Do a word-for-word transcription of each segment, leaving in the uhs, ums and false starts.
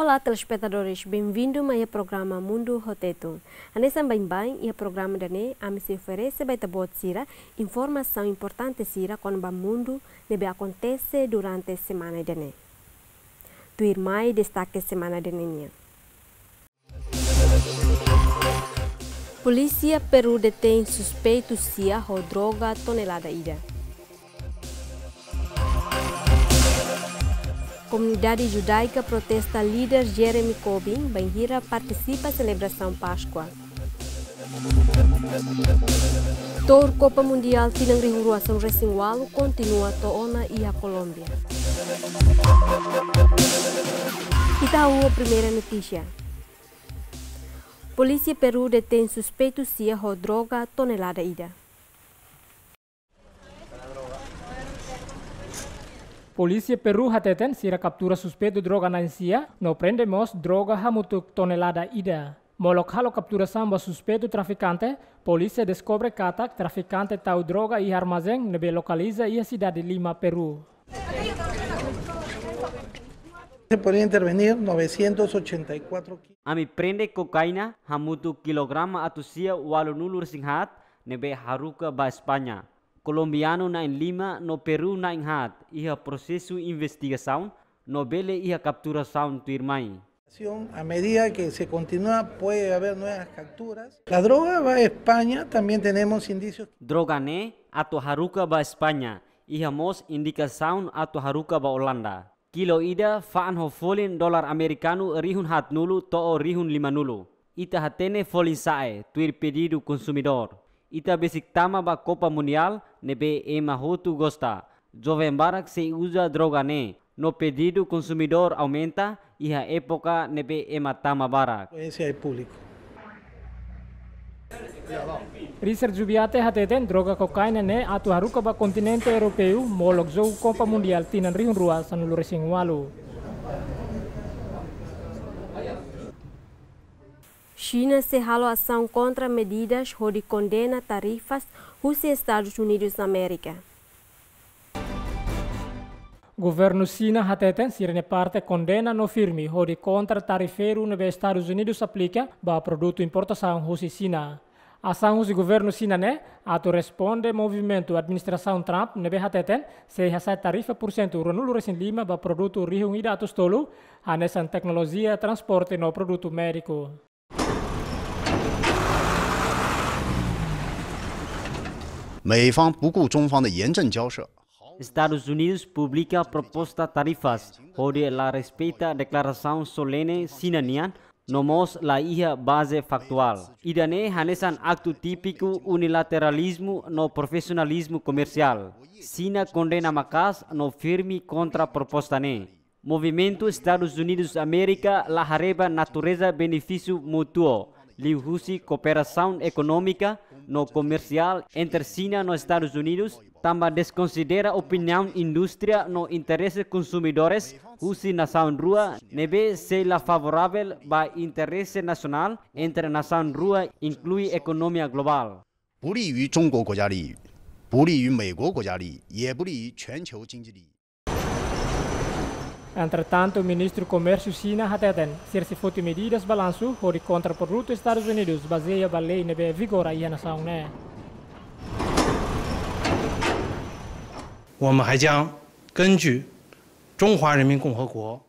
Olá, telespetadores, benvindu mai iha programa Mundu ho Tetun. Hanesan baibain, iha programa ida-ne'e, ami sei oferese ba ita-boot sira informasaun importante sira kona-ba mundu ne'ebé akontese durante semana ida-ne'e. Tuirmai destake semana ida-ne'e nian. Polísia Peru detein suspeitu sia ho droga tonelada ida. Komunidade judaika protesta líder Jeremy Corbyn bainhira partisipa selebrasaun Páskua. Tour Kopa Mundiál tinan rihun rua sanulu-resin-ualu kontinua to'o ona iha Kolómbia. Ita hahú ho primeira notísia. Polísia Peru detein suspeitu sia ho droga tonelada ida. Polísia Peru hateten sira kaptura suspeitu droga na'in sia, no prende mós droga hamutuk tonelada ida. Molok halo kapturasaun ba suspeitu trafikante, polísia deskobre katak trafikante tau droga iha armazén ne'ebé lokaliza iha sidade Lima, Peru. Se podía intervenir novecientos ochenta y cuatro kilos. Ami prende kokaina hamutuk kilograma atus sia ualunulu-resin-haat ne'ebé haruka ba España. Kolombianu na'in lima no Peru na'in haat iha prosesu investigasaun no bele iha kapturasaun tuirmai. A medida que se continúa, puede haber nuevas capturas. La droga va a España, también tenemos indicios. Droga ne'e atu haruka ba España, iha mós indikasaun atu haruka ba Olanda. Kilo ida fa'an ho folin dolar amerikanu rihun haatnulu to'o rihun limanulu. Ita hatene folin sa'e, tuir pedidu konsumidór. Ita besik tama ba Kopa Mundiál ne'ebé ema hotu gosta. Joven barak sei uza droga ne'e, no pedidu konsumidór aumenta iha époka ne'ebé ema tama barak. Ese es público. Richard Jubiate hateten droga kokaina ne'e atu haruka ba kontinente europeu molok jogu Kopa Mundiál tinan rihun rua sanulu-resin-ualu. Xina sei halo asaun kontra medidas hodi kondena tarifas husi Estadus Unidus Amérika. Governu Xina hateten sira-nia parte kondena no firme hodi kontra tarifeiru ne'ebé Estadus Unidus aplika ba produtu importasaun husi Xina. Asaun husi governu Xina ne'e atu responde movimentu administrasaun Trump ne'ebé hateten sei hasa'e tarifa pursentu ruanulu-resin-lima ba produtu rihun ida atus tolu, hanesan teknolojia, transporte no produtu médiku. 美方不顾中方的严正交涉。 Estadus Unidus publika proposta tarifas hodi la respeita deklarasaun solene Xina nian, no mós la iha baze faktuál. Ida-ne'e hanesan aktu típiku unilateralizmu no profisionalizmu komersiál. Xina kondena maka'as no firme kontra proposta ne'e. Movimentu Estadus Unidus Amérika la haree ba natureza benefísiu mútuu liuhusi kooperasaun ekonómika no komersiál entre Xina no Estadus Unidus, tanba deskonsidera opiniaun indústria no interese konsumidores husi nasaun rua ne'ebé sei la favoravel ba interese nasionál entre nasaun rua, inklui ekonomia globál. 不利于中国国家利益，不利于美国国家利益，也不利于全球经济利益。 Entretantu, Ministru Komérsiu Xina hateten sira sei foti medidas balansu hodi kontra produtu Estadus Unidus bazeia ba lei ne'ebé vigora iha nasaun ne'e. 我们还将根据中华人民共和国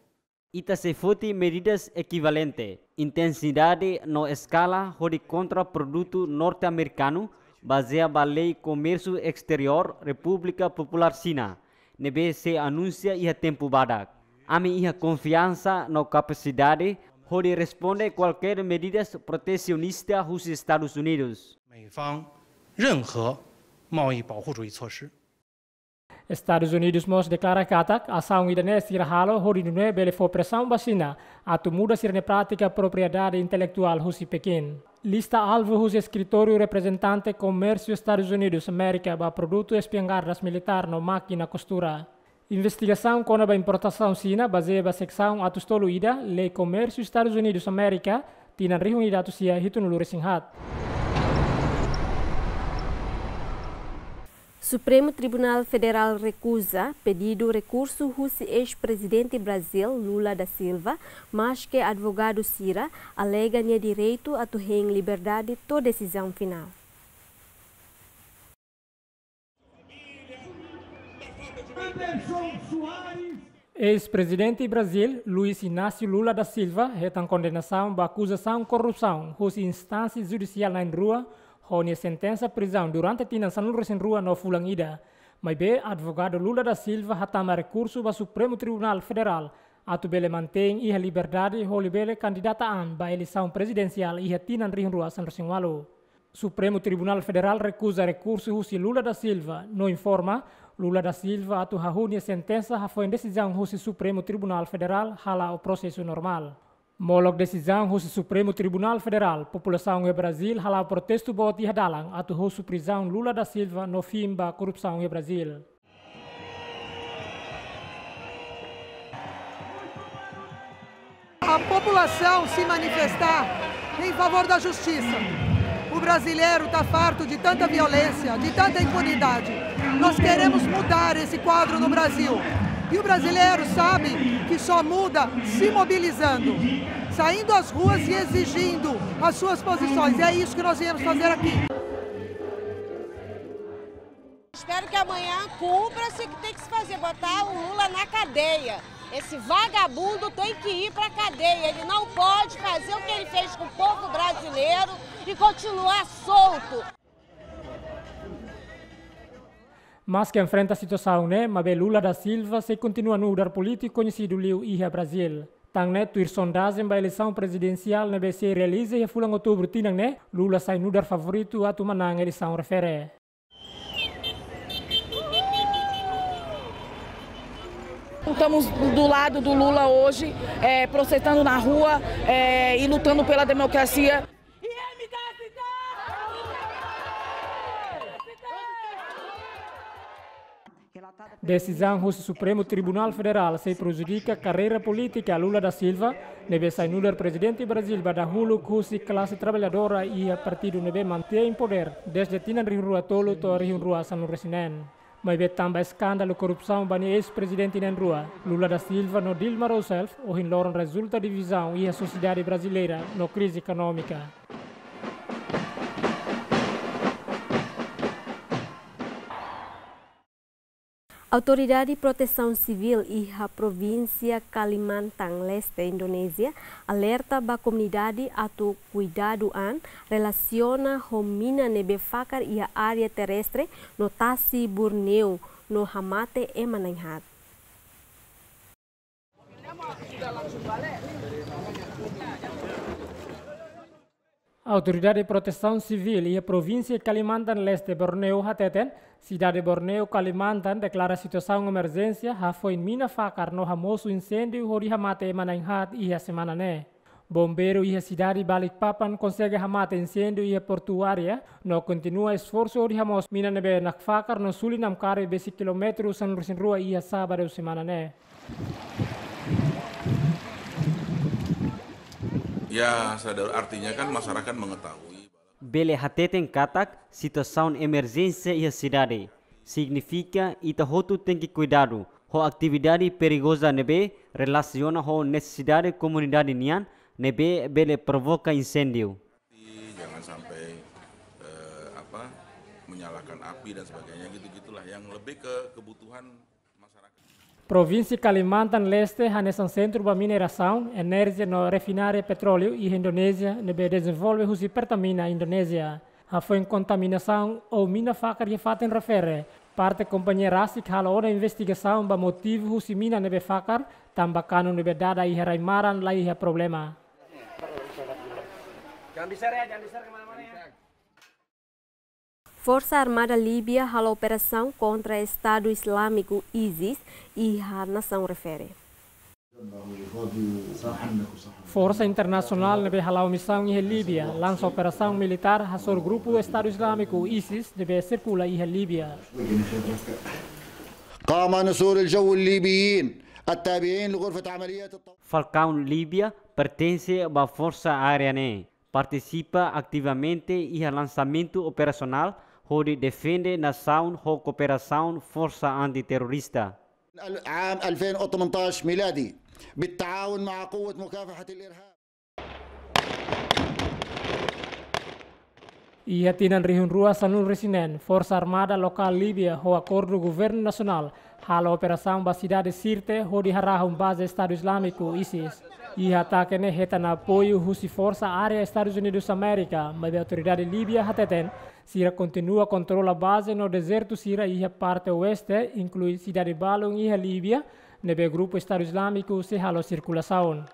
Ita sei foti medidas ekivalente, intensidade no eskala hodi kontra produtu norte-amerikanu bazeia ba lei komérsiu esteriór Repúblika Populár Xina, ne'ebé sei anunsia iha tempu badak. Ami iha konfiansa no kapasidade hodi responde kualkér medidas protesionista husi Estadus Unidus. 美方任何贸易保护主义措施。 Estadus Unidus mós deklara katak asaun ida-ne'e sira halo hodi nune'e bele fó presaun ba Xina atu muda sira-nia prátika propriedade intelektuál husi Pekin. Lista alvu husi Eskritóriu Reprezentante Komérsiu Estadus Unidus Amérika ba produtu espiangardas militár no mákina kostura. Investigasaun kona-ba importasaun Xina bazeia ba seksaun atus tolu ida Lei Komérsiu Estadus Unidus Amérika, tinan rihun ida atus sia hitunulu-resin-haat. Supremu Tribunál Federál rekuza pedidu rekursu husi eis-prezidente Brazil, Lula da Silva, maske advogadu sira alega nia direitu atu hein liberdade to'o desizaun finál. Eis-prezidente Brazil, Luiz Inácio Lula da Silva, hetan kondenasaun ba akuzasaun korrupsaun husi instánsia judisiál na'in-rua, ho nia sentensa prizaun durante tinan sanulu-resin-rua no fulan ida. Maibé, advogadu Lula da Silva hatama rekursu ba Supremu Tribunál Federál, atu bele mantein iha liberdade hodi bele kandidata an ba eleisaun prezidensiál iha tinan rihun rua sanulu-resin-ualu. Supremu Tribunál Federál rekuza rekursu husi Lula da Silva, no informa Lula da Silva atu hahú nia sentensa hafoin desizaun husi Supremu Tribunál Federál hala'o prosesu normál. Molok desizaun husi Supremu Tribunál Federál, populasaun iha Brazil hala'o protestu boot iha dalan atu husu prizaun Lula da Silva no fin ba korrupsaun iha Brazil. A população se manifestar em favor da justiça. O brasileiro está farto de tanta violência, de tanta impunidade. Nós queremos mudar esse quadro no Brasil. E o brasileiro sabe que só muda se mobilizando, saindo às ruas e exigindo as suas posições. E é isso que nós viemos fazer aqui. Espero que amanhã cumpra-se o que tem que se fazer, botar o Lula na cadeia. Esse vagabundo tem que ir pra cadeia. Ele não pode fazer o que ele fez com o povo brasileiro e continuar solto. Maske enfrenta situasaun ne'e, maibé Lula da Silva sei kontinua nu'udar polítiku koñesidu liu iha Brazil. Tan ne'e tuir sondajen ba eleisaun prezidensiál ne'ebé sei realiza iha fulan Outubru tinan ne'e, Lula sai nu'udar favoritu atu manán eleisaun refere. Estamos do lado do Lula hoje, eh, protestando na rua, eh, e lutando pela democracia. Desizaun husi Supremu Tribunál Federál sei prejudika karreira polítika Lula da Silva, ne'ebé sai nu'udar prezidente Brazil ba dahuluk husi klase traballadora iha partidu ne'ebé mantein podér dezde tinan rihun rua tolu to'o rihun rua sanulu-resin-neen. Maibé tanba eskándalu korrupsaun ba nia eis-prezidente na'in-rua, Lula da Silva no Dilma Rousseff, ohin loron rezulta divizaun iha sosiedade brasileira no krize ekonómika. Autoridade Protesaun Sivíl iha provínsia Kalimantan Leste, Indonézia, alerta ba komunidade atu kuidadu an relasiona ho mina ne'ebé fakar iha área terrestre no tasi Borneo no hamate ema na'in-haat. Autoridade Protesaun Sivíl iha provínsia Kalimantan Leste, Borneo, hateten, sidade Borneo, Kalimantan, deklara situasaun emerjénsia hafoin mina fakar no hamosu inséndiu hodi hamate ema na'in-haat iha semana ne'e. Bombeiru iha sidade Balikpapan konsege hamate inséndiu iha portuária, no kontinua esforsu hodi hamosu mina ne'ebé nakfakar no suli namkari besik kilómetru sanulu-resin-rua iha sábadu semana ne'e. Ya, sadar, artinya kan masyarakat mengetahui. Bele hateten katak situasaun emerjénsia iha sidade. Signifika ita hotu tenke kuidadu ho atividade perigoza ne'ebé relasiona ho nesesidade komunidade nian ne'ebé bele provoka inséndiu. Jangan sampai, eh, apa, menyalakan api dan sebagainya, gitu-gitulah, yang lebih ke kebutuhan masyarakat. Provínsia Kalimantan Leste hanesan sentru ba minerasaun, enerjia no refinária petróleu iha Indonézia ne'ebé dezenvolve husi Pertamina Indonézia. Hafoin kontaminasaun ou mina fakar iha fatin refere, parte kompañia rasik halo ona investigasaun ba motivu husi mina ne'ebé fakar, tanba kanu ne'ebé dada iha rai-maran la iha problema. Jangan di-share ya, jangan di-share kemana-mana ya. Forsa Armada Líbia halo operasaun kontra Estadu Islámiku, isis, iha nasaun refere. Forsa internasionál ne'ebé hala'o misaun iha Líbia lansa operasaun militár hasoru grupu Estadu Islámiku, isis, ne'ebé sirkula iha Líbia. قام نسور الجو الليبيين التابعين لغرفة عمليات الطوارئ. Falkaun Líbia pertense ba forsa aérea ne'e partisipa ativamente iha lansamentu operasionál hodi defende nasaun ho kooperasaun forsa anti-terrorista. عام ألفين وثمنطاش ميلادي بالتعاون مع قوة مكافحة الإرهاب. Iha tinan rihun rua sanulu-resin-neen, Forsa Armada lokál Líbia ho akordu governu nasionál halo operasaun ba sidade Sirte hodi harahun baze Estadu Izlámiku, isis. Iha atake ne'e hetan apoiu husi forsa área Estadus Unidus Amérika, maibé autoridade Líbia hateten sira kontinua kontrola baze no dezertu sira iha parte oeste, inklui sidade balun iha Líbia, ne'ebé grupu Estadu Izlámiku sei halo sirkulasaun.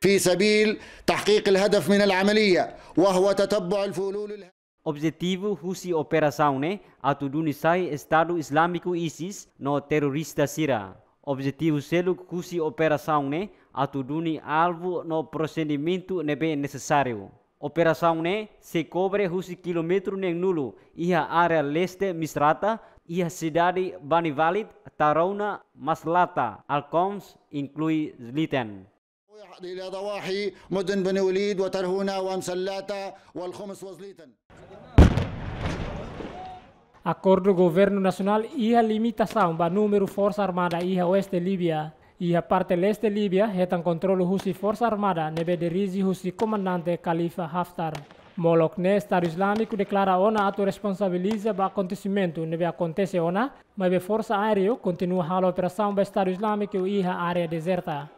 في سبيل تحقيق الهدف من العملية، وهو تتبع الفلول الها- Objetivu husi operasaun ne'e atu duni sai Estadu Izlámiku, isis, no terrorista sira. Objetivu seluk husi operasaun ne'e atu duni alvu no prosedimentu ne'ebé nesesáriu. Operasaun ne'e sei kobre husi kilómetru neenulu iha área leste Misrata, iha sidade Bani Walid, Tarouna, Maslata, Alkhons, inklui Zliten. إلى ضواحي مدن بني وليد وترهونة ومسلاتة والخمس وزليتن. Akordu governu nasionál iha limitasaun ba númeru Forsa Armada iha oeste Líbia. Iha parte leste Líbia, hetan kontrolu husi Forsa Armada ne'ebé dirije husi komandante Khalifa Haftar. Molok ne'e Estadu Izlámiku deklara ona atu responsabiliza ba akontesimentu ne'ebé akontese ona, maibé Forsa Aéreu kontinua halo operasaun ba Estadu Izlámiku iha área dezerta.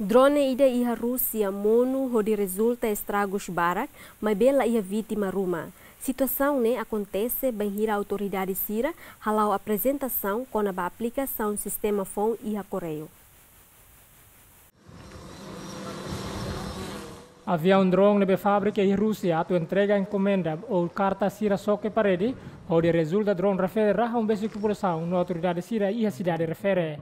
Drone ida iha Rúsia monu hodi rezulta estragus barak, maibé la iha vítima ruma. Situasaun ne'e akontese bainhira autoridade sira hala'o aprezentasaun kona-ba aplikasaun sistema foun iha korreiu. Aviaun drone ne'ebé fabrika iha Rúsia atu entrega enkomenda ou karta sira xoke parede, hodi rezulta drone refere rahun besik populasaun no autoridade sira iha sidade refere.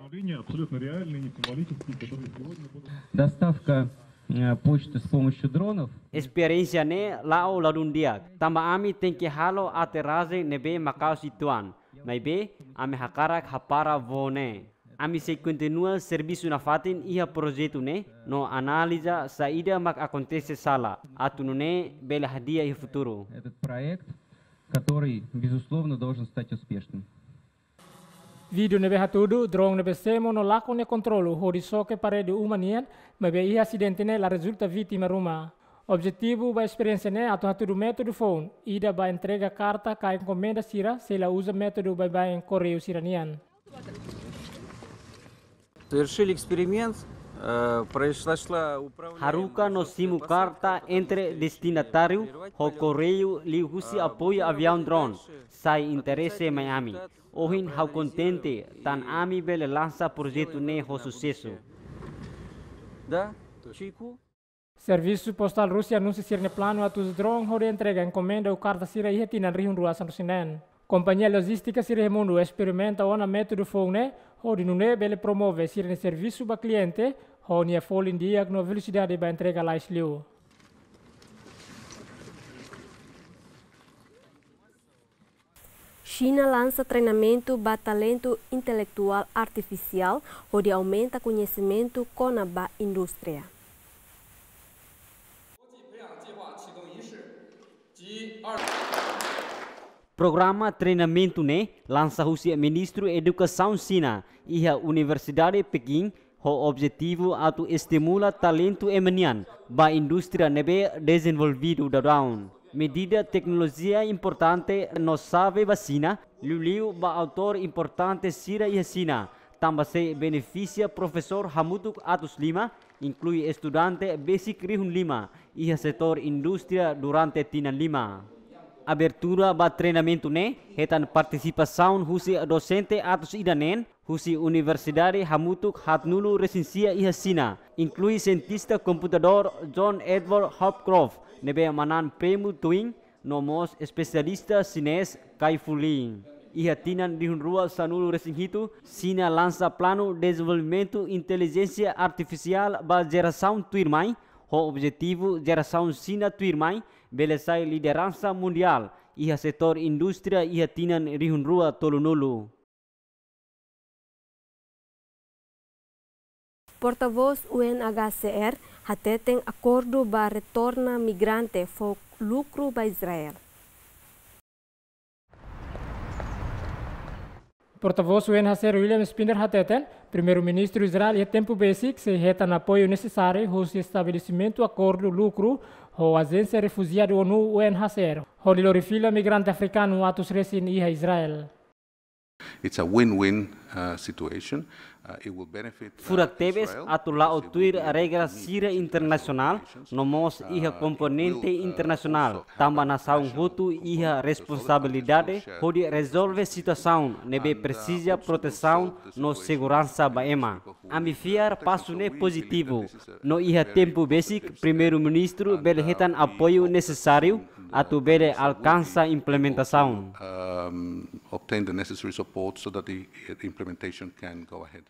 Доставка, э, почты с помощью дронов. Esperiénsia ne'e la'o ladún di'ak, tanba ami tenke halo aterrajen ne'ebé maka'as uitoan, maibé ami hakarak hapara voo ne'e. Ami sei kontinua servisu nafatin iha projetu ne'e no analiza saida mak akontese sala, atu nune'e bele hadi'a iha futuru. Этот проект, который, безусловно, должен стать успешным. Vídeo ne'ebé hatudu drone ne'ebé semo no lakon nia kontrolu hodi xoke parede uma nian, maibé iha asidente ne'e la rezulta vítima ruma. Objetivu ba esperiénsia ne'e atu hatudu métodu foun ida ba entrega karta ka enkomenda sira sei la uza métodu baibain korreiu sira nian. Совершили эксперимент, э, произошла управляемая Haruka no simu karta entre destinatáriu ho korreiu liuhusi apoiu aviaun drone, sai interese mai ami. Ohin ha'u kontente, tan ami bele lansa projetu ne'e ho susesu. Да, чайку. Servisu Postál Rúsia anunsia sira-nia planu atu uza drone hodi entrega enkomenda ou karta sira iha tinan rihun rua sanulu-resin-neen. Kompañia lojístika sira iha mundu esperimenta ona métodu foun ne'e, hodi nune'e bele promove sira-nia servisu ba kliente, ho nia folin di'ak no velosidade ba entrega lais liu. Xina lansa treinamentu ba talentu intelektuál artifisiál hodi aumenta koñesimentu kona-ba indústria. Programa treinamentu ne'e lansa husi Ministru Edukasaun Xina iha Universidade Pekin, ho objetivu atu estimula talentu ema nian ba indústria ne'ebé dezenvolvidu daudaun. Medida teknolojia importante no xave ba Xina, liuliu ba autór importante sira iha Xina, tanba sei benefisia profesór hamutuk atus lima, inklui estudante besik rihun lima, iha setór indústria durante tinan lima. Abertura ba treinamentu ne'e hetan partisipasaun husi dosente atus ida neen, husi universidade hamutuk haatnulu-resin-sia iha Xina, inklui sientista komputadór John Edward Hopcroft, ne'ebé manán prémiu Turing, no mós espesialista xinés Kai-Fu Lee. Iha tinan rihun rua sanulu-resin-hitu, Xina lansa planu dezenvolvimentu intelijénsia artifisiál ba jerasaun tuirmai, ho objetivu jerasaun Xina tuirmai bele sai lideransa mundiál iha setór indústria iha tinan rihun rua tolunulu. Portavós U N H C R hateten akordu ba retorna migrante fó lukru ba Israel. Portavós U N H C R William Spindler hateten, Primeiru-Ministru Israel iha tempu besik sei hetan apoiu nesesáriu husi estabelesimentu akordu lukru ho Ajénsia Refujiadu ONU U N H C R, hodi lori fila migrante afrikanu atus resin iha Israel. It's a win-win, uh, situation. Uh, it will benefit, uh, Furak tebes Israel, atu la'o tuir regra sira internasionál, no mós iha komponente internasionál, tanba nasaun hotu iha responsabilidade hodi rezolve situasaun ne'ebé presiza protesaun no seguransa ba ema. Ami fiar pasu ne'e pozitivu, no iha tempu besik Primeiru-Ministru bele hetan apoiu nesesáriu atu bele alkansa implementasaun. Um, obtain the necessary support so that the implementation can go ahead.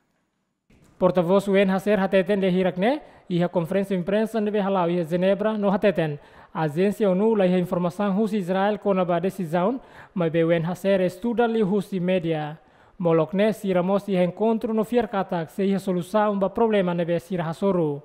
Portavós U N H C R hateten de'it hirak ne'e iha konferénsia imprensa ne'ebé hala'o iha Jenebra no hateten, ajénsia ONU laiha informasaun husi Israel kona-ba desizaun, maibé U N H C R estuda liuhusi média. Molok ne'e sira mós iha enkontru no fiar katak sei iha solusaun ba problema ne'ebé sira hasoru.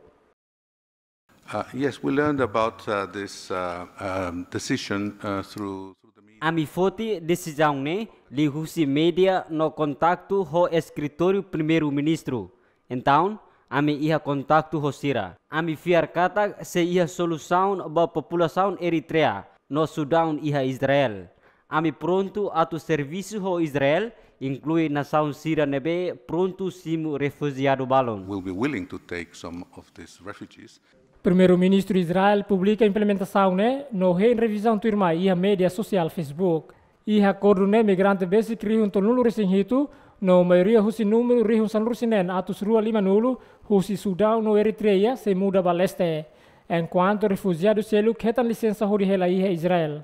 Uh, yes, we learned about, uh, this, uh, um, decision, uh, through, through the media. Ami foti desizaun ne'e liuhusi média no kontaktu ho eskritóriu Primeiru-Ministru. Entaun, ami iha kontaktu ho sira. Ami fiar katak sei iha solusaun ba populasaun Eritrea no Sudaun iha Israel. Ami prontu atu servisu ho Israel, inklui nasaun sira ne'ebé prontu simu refujiadu balun. Will be willing to take some of these refugees. Primeiru-Ministru Israel publika implementasaun ne'e no hein revizaun tuirmai iha média sosiál Facebook. Iha akordu ne'e migrante besik rihun tolunulu-resin-hitu, no maioria husi númeru rihun sanulu-resin-neen atus rua-lima-nulu, husi Sudaun no Eritrea sei muda ba leste. Enkuantu refujiadu seluk hetan lisensa hodi hela iha Israel.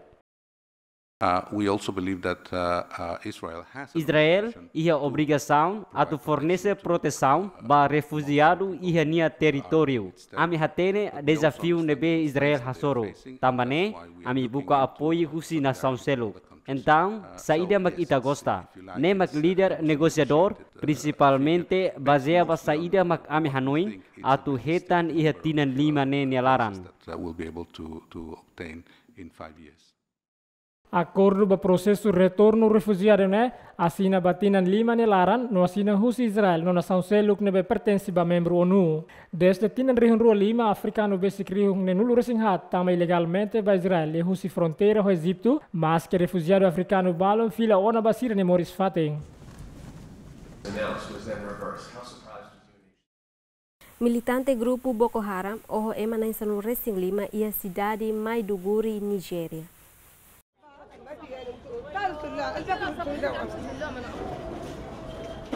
Uh, we also believe that, uh, uh, Israel has an Israel obligation iha to obrigasaun atu provide fornese protection to, protesaun uh, ba refujiadu iha nia territóriu. Ami hatene dezafiu ne'ebé Israel hasoru. Tanba ne'e, ami buka apoiu husi nasaun seluk. Entaun, saida mak ita gosta? Ne'e mak líder negosiadór, prinsipalmente bazeia ba saida mak ami hanoin atu hetan iha tinan lima ne'e nia laran. That, uh, we'll be able to, to obtain in five years. Akordu ba prosesu retornu refujiadu ne'e asina ba tinan lima nia laran no asina husi Israel no nasaun seluk ne'ebé pertense ba membru ONU. Dezde tinan rihun rua-lima, afrikanu besik rihun neenulu-resin-haat tama ilegalmente ba Israel liuhusi fronteira ho Ejitu, maske refujiadu afrikanu balun fila ona ba sira-nia moris fatin. Militante grupu Boko Haram oho ema na'in sanulu-resin-lima iha sidade Maiduguri, Nijéria.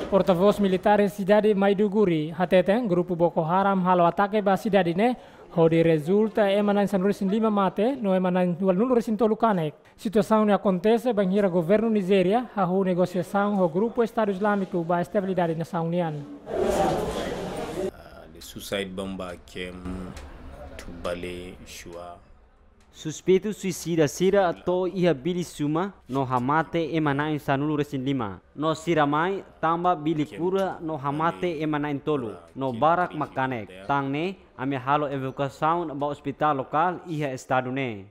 Portavós militár sidade Maiduguri hateten grupu Boko Haram halo atake ba sidade ne'e, hodi rezulta ema na'in sanulu-resin-lima mate no ema na'in ualunulu-resin-tolu kanek. Situasaun ne'e akontese bainhira governu Nijéria hahú negosiasaun ho grupu Estadu Izlámiku ba estabilidade nasaun nian. Uh, the suicide bomber came to Bale Shua. Suspeitu suisida sira to'o iha Bilisuma no hamate ema na'in sanulu-resin-lima. No sira mai tama Bilikura no hamate ema na'in tolu no barak mak kanek. Tan ne'e, ami halo evakuasaun ba ospitál lokál iha estadu ne'e.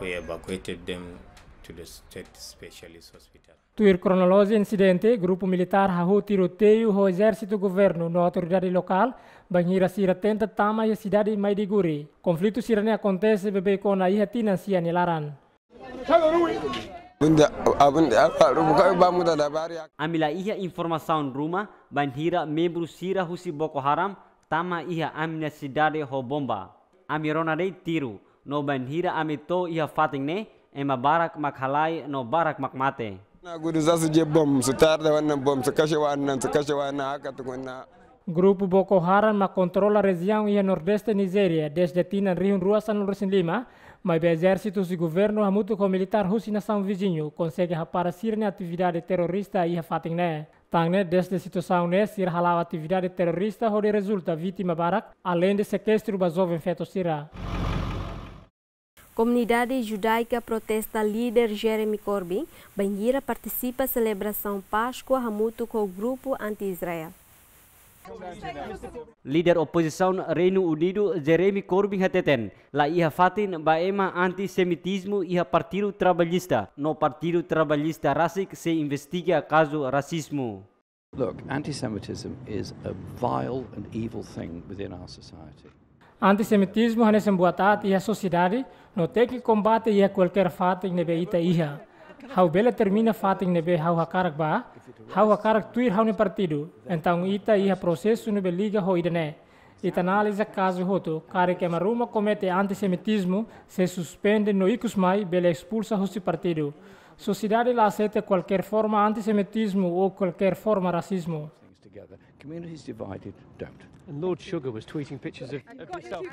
We evacuated them to the state specialist hospital. Tuir kronolojia insidente, grupu militár hahú tiroteiu ho ezérsitu governu no autoridade lokál, bainhira sira tenta tama iha sidade Maiduguri. Konflitu sira-ne'e akontese beibeik ona iha tinan sia nia laran. Bunda, abunda, apa, buka ba muda da bari. Ami la iha informasaun ruma bainhira membru sira husi Boko Haram tama iha ami-nia sidade ho bomba. Ami rona de'it tiru, no bainhira ami to'o iha fatin ne'e, ema barak mak halai no barak mak mate. Na gudu zasu je bom, su tarda wannan bom, su kashe wannan, su kashe wannan, haka tukuna. Grupu Boko Haram mak kontrola rejiaun iha nordeste Nijéria dezde tinan rihun rua sanulu-resin-lima, maibé ezérsitu husi governu hamutuk ho militár husi nasaun viziñu konsege hapara sira-nia atividade terrorista iha fatin ne'e. Tan ne'e, dezde situasaun ne'e, sira hala'o atividade terrorista hodi rezulta vítima barak, aleinde sekestru ba joven feto sira. Komunidade judaika protesta líder Jeremy Corbyn bainhira partisipa selebrasaun Páskua hamutuk ho grupu anti-Israel. Líder opozisaun Reinu Unidu, Jeremy Corbyn hateten, la iha fatin ba ema antisemitizmu iha Partidu Trabalhista, no Partidu Trabalhista rasik sei investiga kazu rasizmu. Look, anti-Semitism is a vile and evil thing within our society. Antisemitizmu hanesan buat aat iha sosiedade, no tenke kombate iha kualkér fatin ne'ebé ita iha. Ha'u bele termina fatin ne'ebé ha'u hakarak ba, ha'u hakarak tuir ha'u-nia partidu, entaun ita iha prosesu ne'ebé liga ho ida-ne'e. Ita analiza kazu hotu, karik ema ruma komete antisemitizmu, sei suspende no ikus mai bele espulsa husi partidu. Sosiedade la aseita kualkér forma antisemitizmu ou kualkér forma rasizmu. Things together. Communities divided don't. And Lord Sugar was tweeting pictures of, of himself.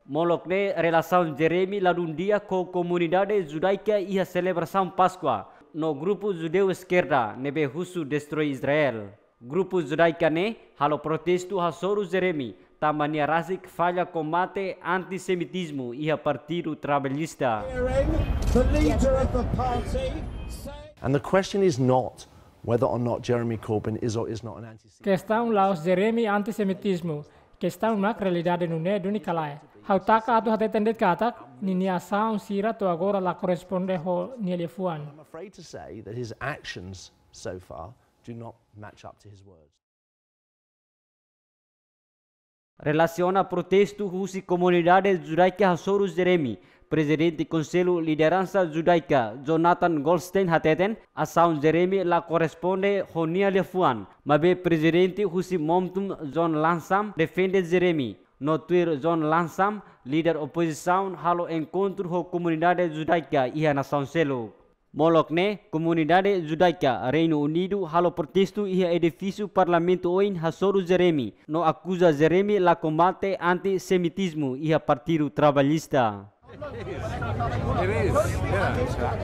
Molok ne'e relasaun Jeremy ladún di'ak ho komunidade judaika iha selebrasaun Páskua, no grupu judeu eskerda ne'ebé husu destroi Israel. Grupu judaika ne'e halo protestu hasoru Jeremy, tanba nia rasik falla kombate antisemitizmu iha Partidu Trabalhista. The leader of the party say And the question is not whether or not Jeremy Corbyn is or is not an anti-Semite. Kestaun la'ós Jeremy antisemitizmu, kestaun mak realidade nune'e duni ka lae. Ha'u taka atu hateten de'it katak, ninia asaun sira to'o agora la korresponde ho nia liafuan. I'm afraid to say that his actions so far do not match up to his words. Relasiona protestu husi komunidade judaika hasoru Jeremy, Prezidente Konsellu Lideransa Judaika Jonathan Goldstein hateten, asaun Jeremy la korresponde ho nia liafuan, maibé prezidente husi Momentum John Lansam defende Jeremy, no tuir John Lansam, líder opozisaun halo enkontru ho komunidade judaika iha nasaun seluk. Molok ne'e, komunidade judaika Reinu Unidu halo protestu iha edifísiu Parlamentu oin hasoru Jeremy, no akuza Jeremy la kombate antisemitizmu iha Partidu Trabalhista. It is, yeah.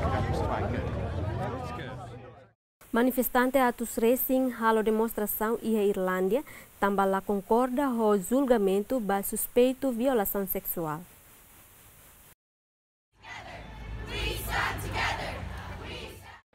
Manifestante atus resin halo demonstrasaun iha Irlandia, tanba la konkorda ho julgamentu ba suspeitu violasaun seksuál.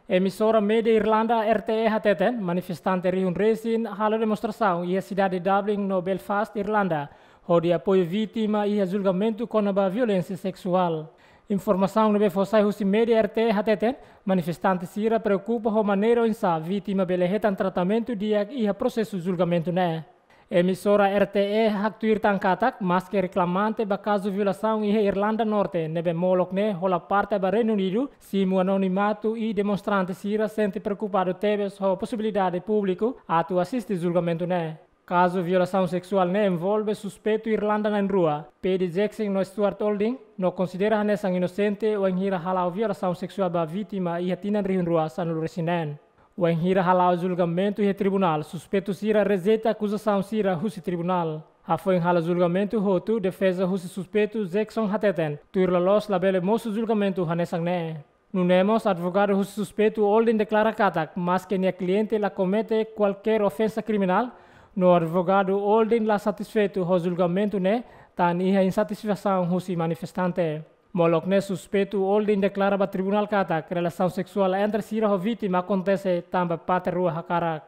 Emissora média Irlanda R T E hateten, manifestante rihun resin halo demonstrasaun iha sidade Dublin no Belfast, Irlanda, hodi apoiu vítima iha julgamentu kona-ba violénsia seksuál. Informasaun ne'ebé fó sai husi média R T E hateten, manifestante sira preokupa ho maneira oinsá vítima bele hetan tratamentu di'ak iha prosesu julgamentu ne'e. Emissora R T E haktuir tan katak, maske reklamante ba kazu violasaun iha Irlanda Norte ne'ebé molok ne'e hola parte ba Reinu Unidu, simu anonimatu, i demonstrante sira sente preokupadu tebes ho posibilidade públiku atu asiste julgamentu ne'e. Kazu violasaun seksuál ne'e envolve suspeitu Irlanda na'in-rua, Paddy Jackson no Stuart Olding, no konsidera hanesan inosente wainhira hala'o violasaun seksuál ba vítima iha tinan rihun rua sanulu resin neen. Wainhira hala'o julgamentu iha tribunál, suspeitu sira rejeita akuzasaun sira husi tribunál. Hafoin halo julgamentu hotu, defeza husi suspeitu Jackson hateten, tuir loloos labele mosu julgamentu hanesan ne'e. Nune'e mós advogadu husi suspeitu Olding deklara katak, maske nia kliente la komete kualkér ofensa kriminál, no advogadu Olding la satisfeitu ho julgamentu ne'e, tan iha insatisfasaun husi manifestante. Molok ne'e suspeitu Olding deklara ba tribunál katak relasaun seksuál entre sira ho vítima akontese tanba parte rua hakarak.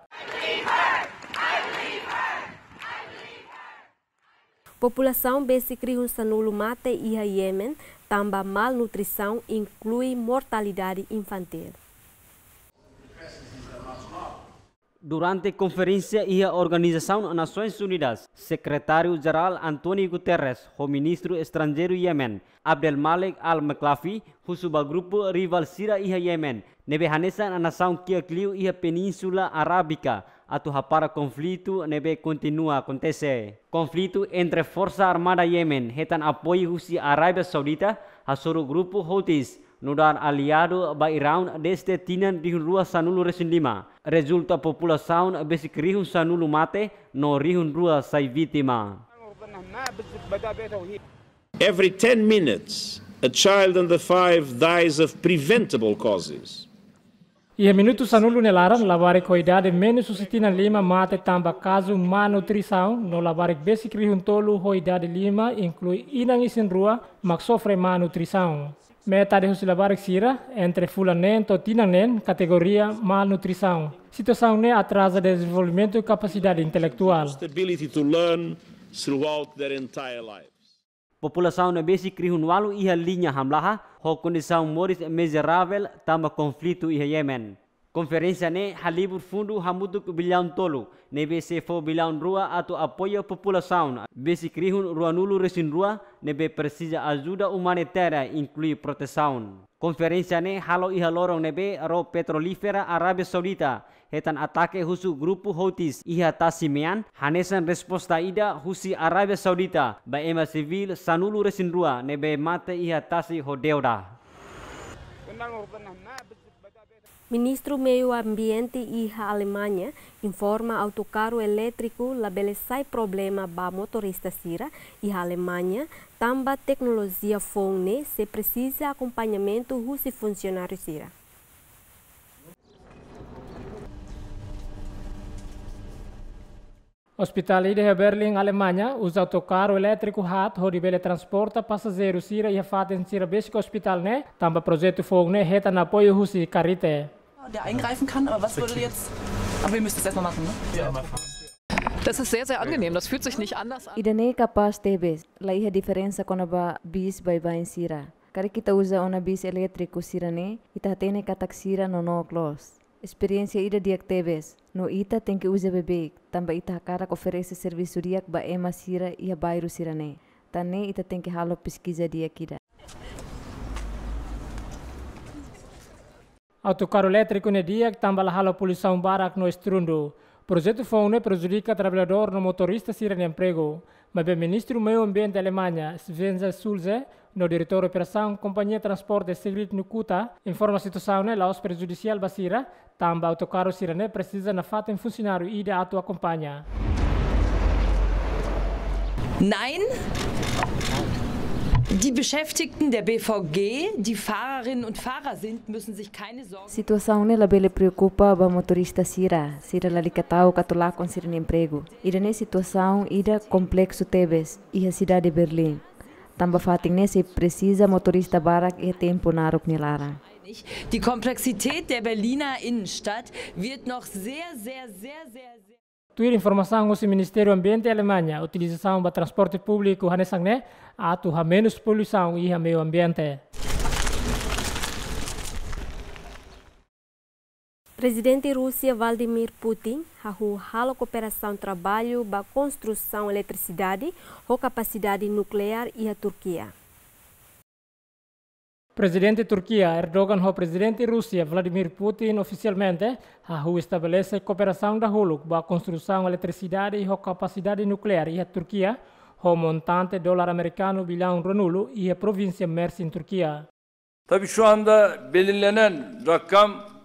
Populasaun besik rihun sanulu mate iha Yemen tanba malnutrisaun, inklui mortalidade infantil. Durante konferénsia iha Organizasaun Nasoins Unidas, Sekretáriu Jerál António Guterres ho Ministru Estranjeiru Yemen, Abdel Malek Al-Maklafi, husu ba grupu rivál sira iha Yemen, ne'ebé hanesan nasaun kiak liu iha Península Arábika, atu hapara konflitu ne'ebé kontinua akontese. Konflitu entre Forsa Armada Yemen hetan apoiu husi Arábia Saudita, hasoru grupu Houthis, nu'udar aliadu ba Iraun dezde tinan rihun rua sanulu resin lima, rezulta populasaun besik rihun sanulu mate no rihun rua sai vítima. Every ten minutes, a child under five dies of preventable causes. Iha minutu sanulu nia laran, labarik ho idade menus husi tinan lima mate tanba kazu malnutrisaun, no labarik besik rihun tolu ho idade lima, inklui inan isin-rua, mak sofre malnutrisaun. Metade husi labarik sira entre fulan neen to'o tinan neen kategoria malnutrisaun. Situasaun ne'e atraza dezenvolvimentu kapasidade intelektuál. Stability to learn throughout their entire lives. Populasaun ne'e besik rihun ualu iha liña hamlaha, ho kondisaun moris mizerável tanba konflitu iha Yemen. Konferénsia ne'e halibur fundu hamutuk billaun tolu, ne'ebé sei fó billaun rua atu apoiu populasaun besik rihun ruanulu resin rua ne'ebé presiza ajuda umanitária inklui protesaun. Konferénsia ne'e halo iha loron ne'ebé ró petrolífera Arábia Saudita hetan atake husi grupu Houthis iha tasi mean, hanesan resposta ida husi Arábia Saudita ba ema sivíl sanulu resin rua ne'ebé mate iha tasi Hodeidah. Ministru Meiu Ambiente iha Alemaña informa autokarru elétriku labele sai problema ba motorista sira iha Alemaña, tanba teknolojia foun ne'e sei presiza akompañamentu husi funsionáriu sira. Ospitál ida iha Berlin, Alemaña, uza autokarru elétriku haat hodi bele transporta pasajeiru sira iha fatin sira besik ospitál ne'e, tanba projetu foun ne'e hetan apoiu husi Karite. Der eingreifen kann, aber was würde jetzt, aber wir müssen es erstmal machen, ne? Das ist sehr, sehr angenehm. Das fühlt sich nicht anders an. Ida-ne'e kapás tebes, la iha diferensa kona-ba bis baibain sira. Karik ita uza ona bis elétriku sira-ne'e, ita hatene katak sira nonook loos. Esperiénsia ida di'ak tebes, no ita tenke uza beibeik, tanba ita hakarak oferese servisu di'ak ba ema sira iha bairru sira-ne'e. Tan ne'e ita tenke halo peskiza di'ak ida. Autokarru elétriku ne'e di'ak tanba la halo poluisaun barak no estrundu. Projetu foun ne'e prejudika traballadór no motorista sira-nia empregu. Maibé Ministru Meiu Ambiente Alemaña, Svenja Schulze, no Diretór Operasaun Kompañia Transporte Sigrid Nukuta informa situasaun ne'e la'ós prejudisiál ba sira, tanba autokarru sira-ne'e presiza nafatin funsionáriu ida atu akompaña. Nein, die Beschäftigten der B V G, die Fahrerinnen und Fahrer sind, müssen sich keine Sorgen. Situasaun ne'e labele preokupa ba motorista sira, sira lalika ta'uk atu lakon sira-nia empregu. Ida-ne'e situasaun ida kompleksu tebes iha sidade Berlin. Tanba fatin ne'e sei presiza motorista barak iha tempu naruk nia laran. Die Komplexität der Berliner Innenstadt wird noch sehr, sehr, sehr, sehr, sehr Tuir informasaun husi Ministériu Ambiente Alemaña, utilizasaun ba transporte públiku hanesan ne'e atu hamenus poluisaun iha meiu ambiente. Prezidente Rúsia Vladimir Putin hahú halo kooperasaun traballu ba konstrusaun eletrisidade ho kapasidade nukleár iha Turkia. Prezidente Turkia Erdogan ho Prezidente Rúsia Vladimir Putin ofisialmente hahú estabelese kooperasaun dahuluk ba konstrusaun eletrisidade ho kapasidade nukleár iha Turkia, ho montante dolar amerikanu billaun ruanulu iha provínsia Mersin, Turkia. Tabii şu anda belirlenen rakam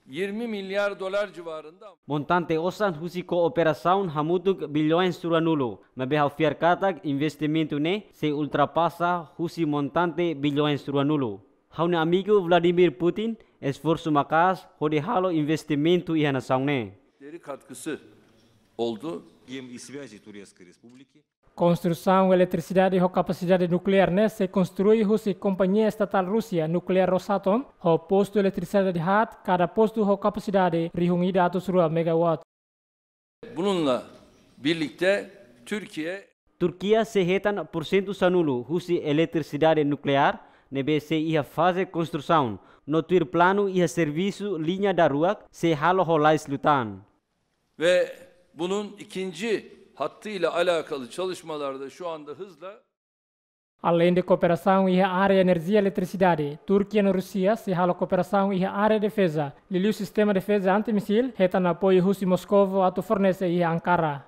yirmi milyar dolar civarında. Montante osan husi kooperasaun hamutuk bilhões ruanulu, maibé ha'u fiar katak investimentu ne'e sei ultrapasa husi montante bilhões ruanulu. Ha'u-nia amigu Vladimir Putin esforsu maka'as hodi halo investimentu iha nasaun ne'e. Katkısı oldu. Hem İsveç Türkiye Respubliki. Konstrusaun eletrisidade ho kapasidade nukleár ne'e sei konstrui husi kompañia estatál Rúsia nukleár Rosatom, ho postu eletrisidade haat, kada postu ho kapasidade rihun ida atus rua megawatt. Bununla birlikte Türkiye Turkia sei hetan porsentu sanulu husi eletrisidade nukleár ne'ebé sei iha faze konstrusaun, no tuir planu iha servisu liña daruak sei halo ho lais liután. Ve bunun ikinci hattıyla alakalı çalışmalar da şu anda hızla. Aleinde kooperasaun iha área enerjia eletrisidade, Turkia no Rúsia sei halo kooperasaun iha área defeza, liuliu sistema defeza antimisil, hetan apoiu husi Moskovu atu fornese iha Ankara.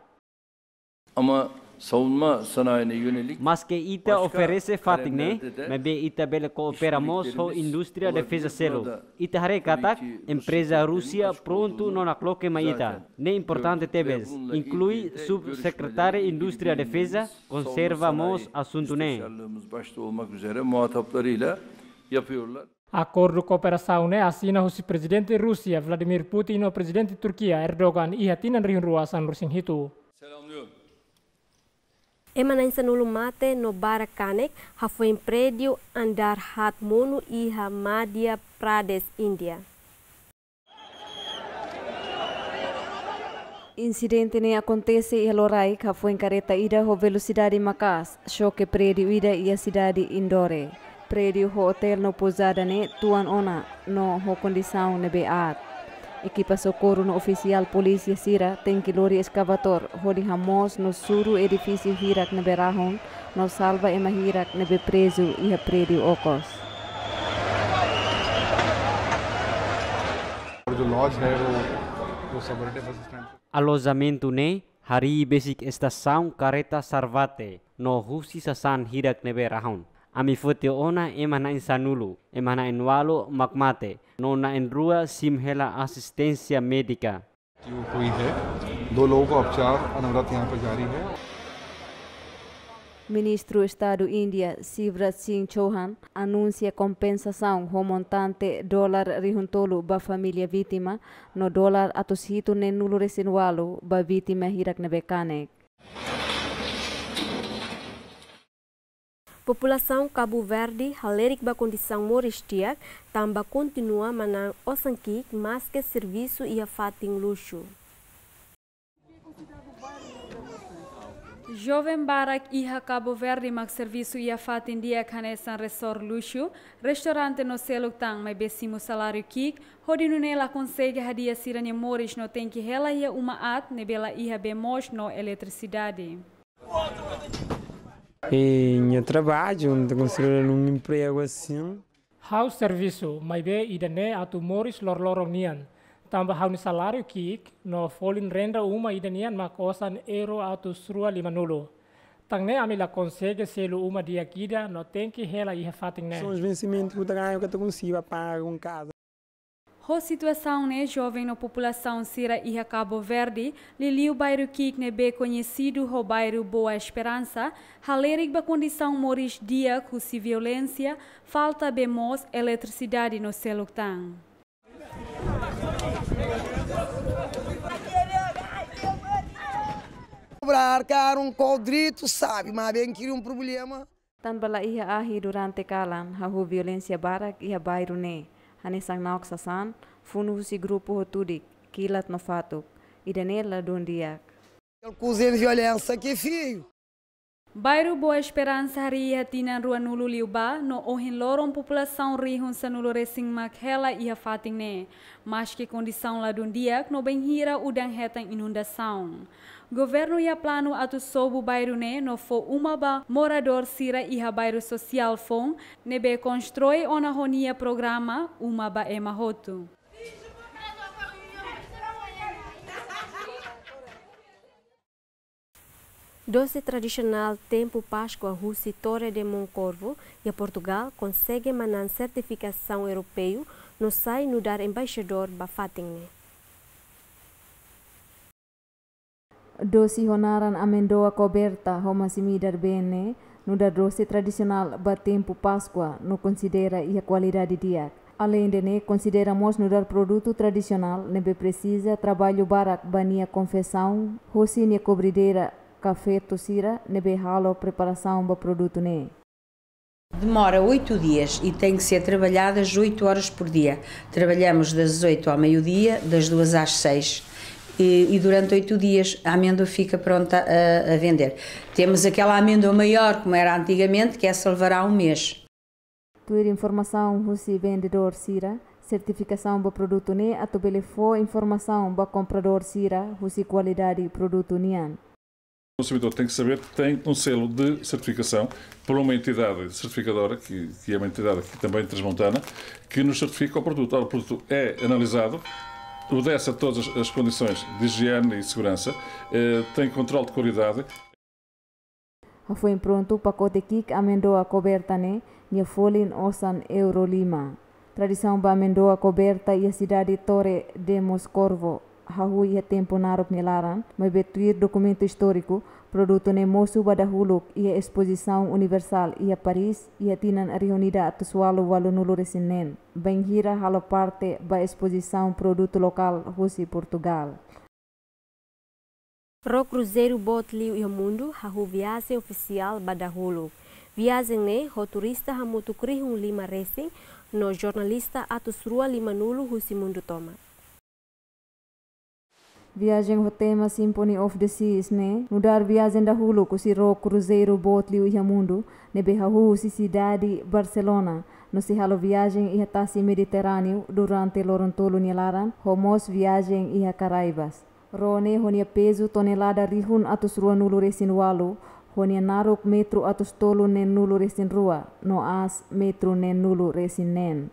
Ama savunma sanayine yönelik. Maske ita oferese fatin ne'e, maibé ita bele koopera mós ho indústria defeza seluk. Ita haree katak empreza Rúsia prontu no nakloke mai ita. Ne'e importante tebes, inklui subsekretáriu indústria defeza, konserva mós asuntu ne'e. Başta olmak üzere muhataplarıyla yapıyorlar. Akordu kooperasaun ne'e asina husi Prezidente Rúsia Vladimir Putin no Prezidente Turkia Erdogan iha tinan rihun rua sanulu-resin-hitu. Selamlıyorum. Ema na'in-sanulu mate no barak kanek hafoin prédiu andár haat monu iha Madhya Pradesh, Índia. Insidente ne'e akontese iha loraik hafoin kareta ida ho velosidade maka'as xoke prédiu ida iha sidade Indore. Prédiu ho otél no pouzada ne'e tuan ona no ho kondisaun ne'ebé aat. Ekipa sokorru no ofisiál polísia sira tenke lori eskavadór hodi hamoos no suru edifísiu hirak ne'ebé rahun no salva ema hirak ne'ebé prezu iha prédiu okos. और जो लॉज है वो, वो सबरडे bus stand पे Alojamentu ne'e harii besik estasaun kareta Sarvate no husi sasán hirak ne'ebé rahun. Ami foti ona ema na'in-sanulu, ema na'in-ualu mak mate, no na'in-rua simu hela asisténsia médika. मृत्यु हुई है। दो लोगों का उपचार अनवरत यहाँ पर जारी है। Ministru Estadu Índia, Shivraj Singh Chouhan, anunsia kompensasaun ho montante dolar rihun tolu ba família vítima, no dolar atus hitu neen-nulu resin ualu ba vítima hirak ne'ebé kanek. Populasaun Kabu Verdi halerik ba kondisaun moris di'ak, tanba kontinua manán osan ki'ik maske servisu iha fatin luxu. Joven barak iha Kabu Verdi mak servisu iha fatin di'ak hanesan resort luxu, restaurante no seluk tan, maibé simu saláriu ki'ik, hodi nune'e la konsege hadi'a sira-nia moris no tenke hela iha uma aat ne'ebé la iha bee moos no eletrisidade. E nia traballu, não está conseguindo um emprego assim. Ha'u servisu, maibé ida-ne'e atu moris loroloron nian. Tanba ha'u-nia saláriu ki'ik, no folin renda uma ida nian mak osan euro atus rua lima-nulu. Tan ne'e ami la konsege selu uma di'ak ida, no tenke hela iha fatin ne'e. São os vencimentos que está ganhando, que está conseguindo pagar um casa. Ho situasaun ne'e, joven no populasaun sira iha Kabu Verdi, liuliu bairru ki'ik ne'ebé koñesidu ho bairru Boa Esperança, halerik ba kondisaun moris di'ak husi violénsia, falta bee moos, eletrisidade no seluk tan. Cobrar caro um codrito, sabe, mas bem cria um problema. Tanba la iha ahi durante kalan, hahú violénsia barak iha bairru ne'e, hanesan na'ok sasán, funu husi grupu hotu-hotu, kilat no fatuk, ida-ne'e ladún di'ak. Ele cozinha violénsia que filho. Bairru Boa Esperança harii iha tinan rua-nulu liubá, no ohin loron populasaun rihun sanulu resin mak hela iha fatin ne'e. Maske kondisaun ladún di'ak no bainhira udan hetan inundasaun. Governu iha planu atu sobu bairru ne'e no fó uma ba moradór sira iha bairru sosiál foun, ne'ebé konstroi ona ho nia programa Uma ba Ema Hotu. Dose tradisionál tempu Páskua husi Torre de Moncorvo, iha Portugal, konsege manán sertifikasaun europeu no sai nu'udar embaixadór ba fatin ne'e. Dose ho naran amendoa koberta ho masin-midar been ne'e, nu'udar dose tradisionál ba tempu Páskua, no konsidera iha kualidade di'ak. Aleinde ne'e, konsidera mós nu'udar produtu tradisionál ne'ebé presiza traballu barak ba nia konfesaun, hosi nia kobrideira ka feto sira ne'ebé halo preparasaun ba produtu ne'e. Demora oito dias e tem que ser trabalhada às oito horas por dia. Trabalhamos das oito ao meio-dia, das duas às seis. E, e durante oito dias a amêndoa fica pronta a, a vender. Temos aquela amêndoa maior, como era antigamente, que essa levará um mês. Tuir informasaun husi vendedór sira, sertifikasaun ba produtu ne'e atu bele fó informasaun ba kompradór sira husi kualidade produtu nian. O consumidor tem que saber que tem um selo de certificação por uma entidade certificadora, que, que é uma entidade aqui também transmontana, que nos certifica o produto. Ora, o produto é analisado, obedece a todas as, as condições de higiene e segurança, eh, tem controle de qualidade. Hafoin prontu, pakote ki'ik amendoa koberta ne'e, nia folin osan euro lima. Tradisaun ba amendoa koberta iha sidade Torre de Moncorvo hahú iha tempu naruk nia laran, maibé tuir dokumentu istóriku, produtu ne'e mosu ba dahuluk iha espozisaun universál iha Paris, iha tinan rihun ida atus ualu ualunulu resin neen, bainhira halo parte ba espozisaun produtu lokál husi Portugal. Ró kruzeiru boot liu iha mundu hahú viajen ofisiál ba dahuluk. Viajen ne'e ho turista hamutuk rihun lima resin, no jornalista atus rua lima-nulu husi mundu tomak. Viajen ho tema Symphony of the Seas ne'e nu'udar viajen dahuluk husi ró kruzeiru boot liu iha mundu, ne'ebé hahú husi sidade Barcelona, no sei halo viajen iha tasi Mediterráneu durante loron tolu nia laran, ho mós viajen iha Caraíbas. Ró ne'e ho nia pezu tonelada rihun atus rua-nulu resin ualu, ho nia naruk metru atus tolu neen-nulu resin rua, no aas metru neen-nulu resin neen.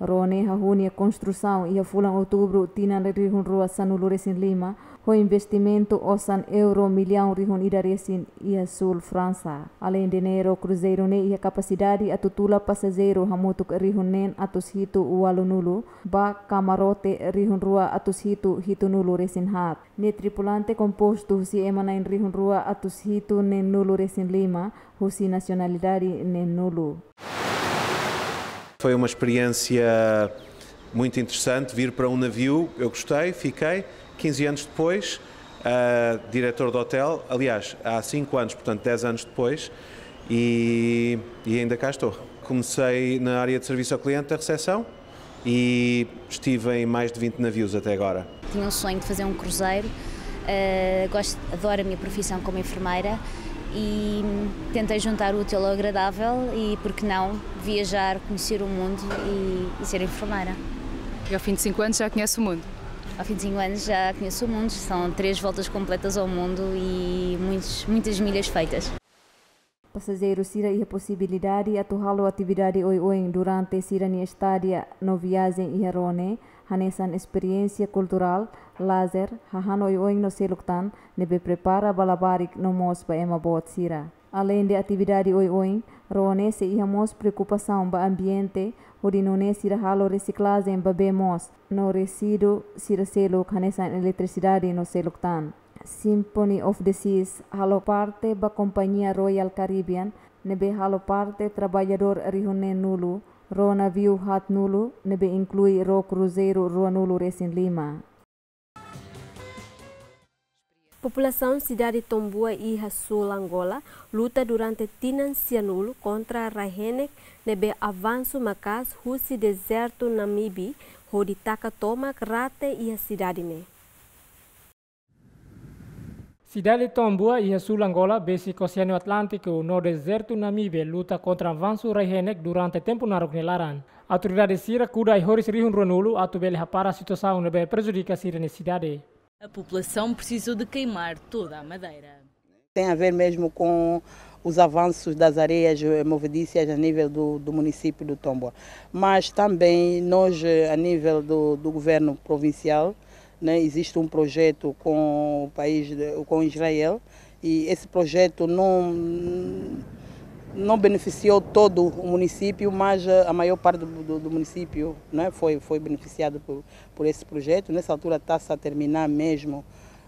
Ró ne'e hahú nia konstrusaun iha fulan Outubru tinan rihun rua sanulu resin lima, ho investimentu osan euro millaun rihun ida resin iha súl Fransa. Aleinde ne'e, ró kruzeiru ne'e iha kapasidade atu tula pasajeiru hamutuk rihun neen atus hitu ualu-nulu, ba kamarote rihun rua atus hitu hitu-nulu resin haat. Nia tripulante kompostu husi ema na'in rihun rua atus hitu neen-nulu resin lima, husi nasionalidade neen-nulu. Foi uma experiência muito interessante, vir para um navio. Eu gostei, fiquei. Quinze anos depois, ah, diretor de hotel, aliás, há cinco anos, portanto, dez anos depois, e, e ainda cá estou. Comecei na área de serviço ao cliente da recepção e estive em mais de vinte navios até agora. Tinha um sonho de fazer um cruzeiro, eh, gosto, adoro a minha profissão como enfermeira e tentei juntar o útil ao agradável e, por que não, viajar, conhecer o mundo e, e ser enfermeira. E ao fim de cinco anos já conhece o mundo? Ao fim de cinco anos já conheço o mundo, são três voltas completas ao mundo e muitos, muitas milhas feitas. Pasajeiru sira iha posibilidade atu halo atividade oioin durante sira-nia estadia no viajen iha ró ne'e, hanesan esperiénsia kulturál, lazer, hahán oioin no seluk tan, ne'ebé prepara ba labarik no mós ba ema boot sira. Aleinde atividade oioin, ró ne'e sei iha mós preokupasaun ba ambiente, hodi nune'e sira halo resiklajen ba bee moos, no resíduu sira seluk hanesan eletrisidade no seluk tan. Symphony of the Seas halo parte ba kompañia Royal Caribbean, ne'ebé halo parte traballadór rihun neen-nulu, ró naviu haat-nulu, ne'ebé inklui ró kruzeiru rua-nulu resin lima. Populasaun sidade Tombua iha súl Angola luta durante tinan sianulu kontra rai-henek ne'ebé avansu maka'as husi dezertu Namibe, hodi taka tomak rate iha sidade ne'e. Sidade Tombua iha súl Angola, besik Oseanu Atlántiku no dezertu Namibe, luta kontra avansu rai-henek durante tempu naruk nia laran. Autoridade sira kuda ai-horis rihun rua-nulu atu bele hapara situasaun ne'ebé prejudika sira-nia sidade. A população precisou de queimar toda a madeira. Tem a ver mesmo com os avanços das areias, eh, movedícias a nível do, do município do Tombua. Mas também nós, eh, a nível do, do governo provincial, né, existe um projeto com o país de, com Israel, e esse projeto não, não beneficiou todo o município, mas, eh, a maior parte do, do, do município, né, foi, foi beneficiado por, por esse projeto. Nessa altura está-se a terminar mesmo,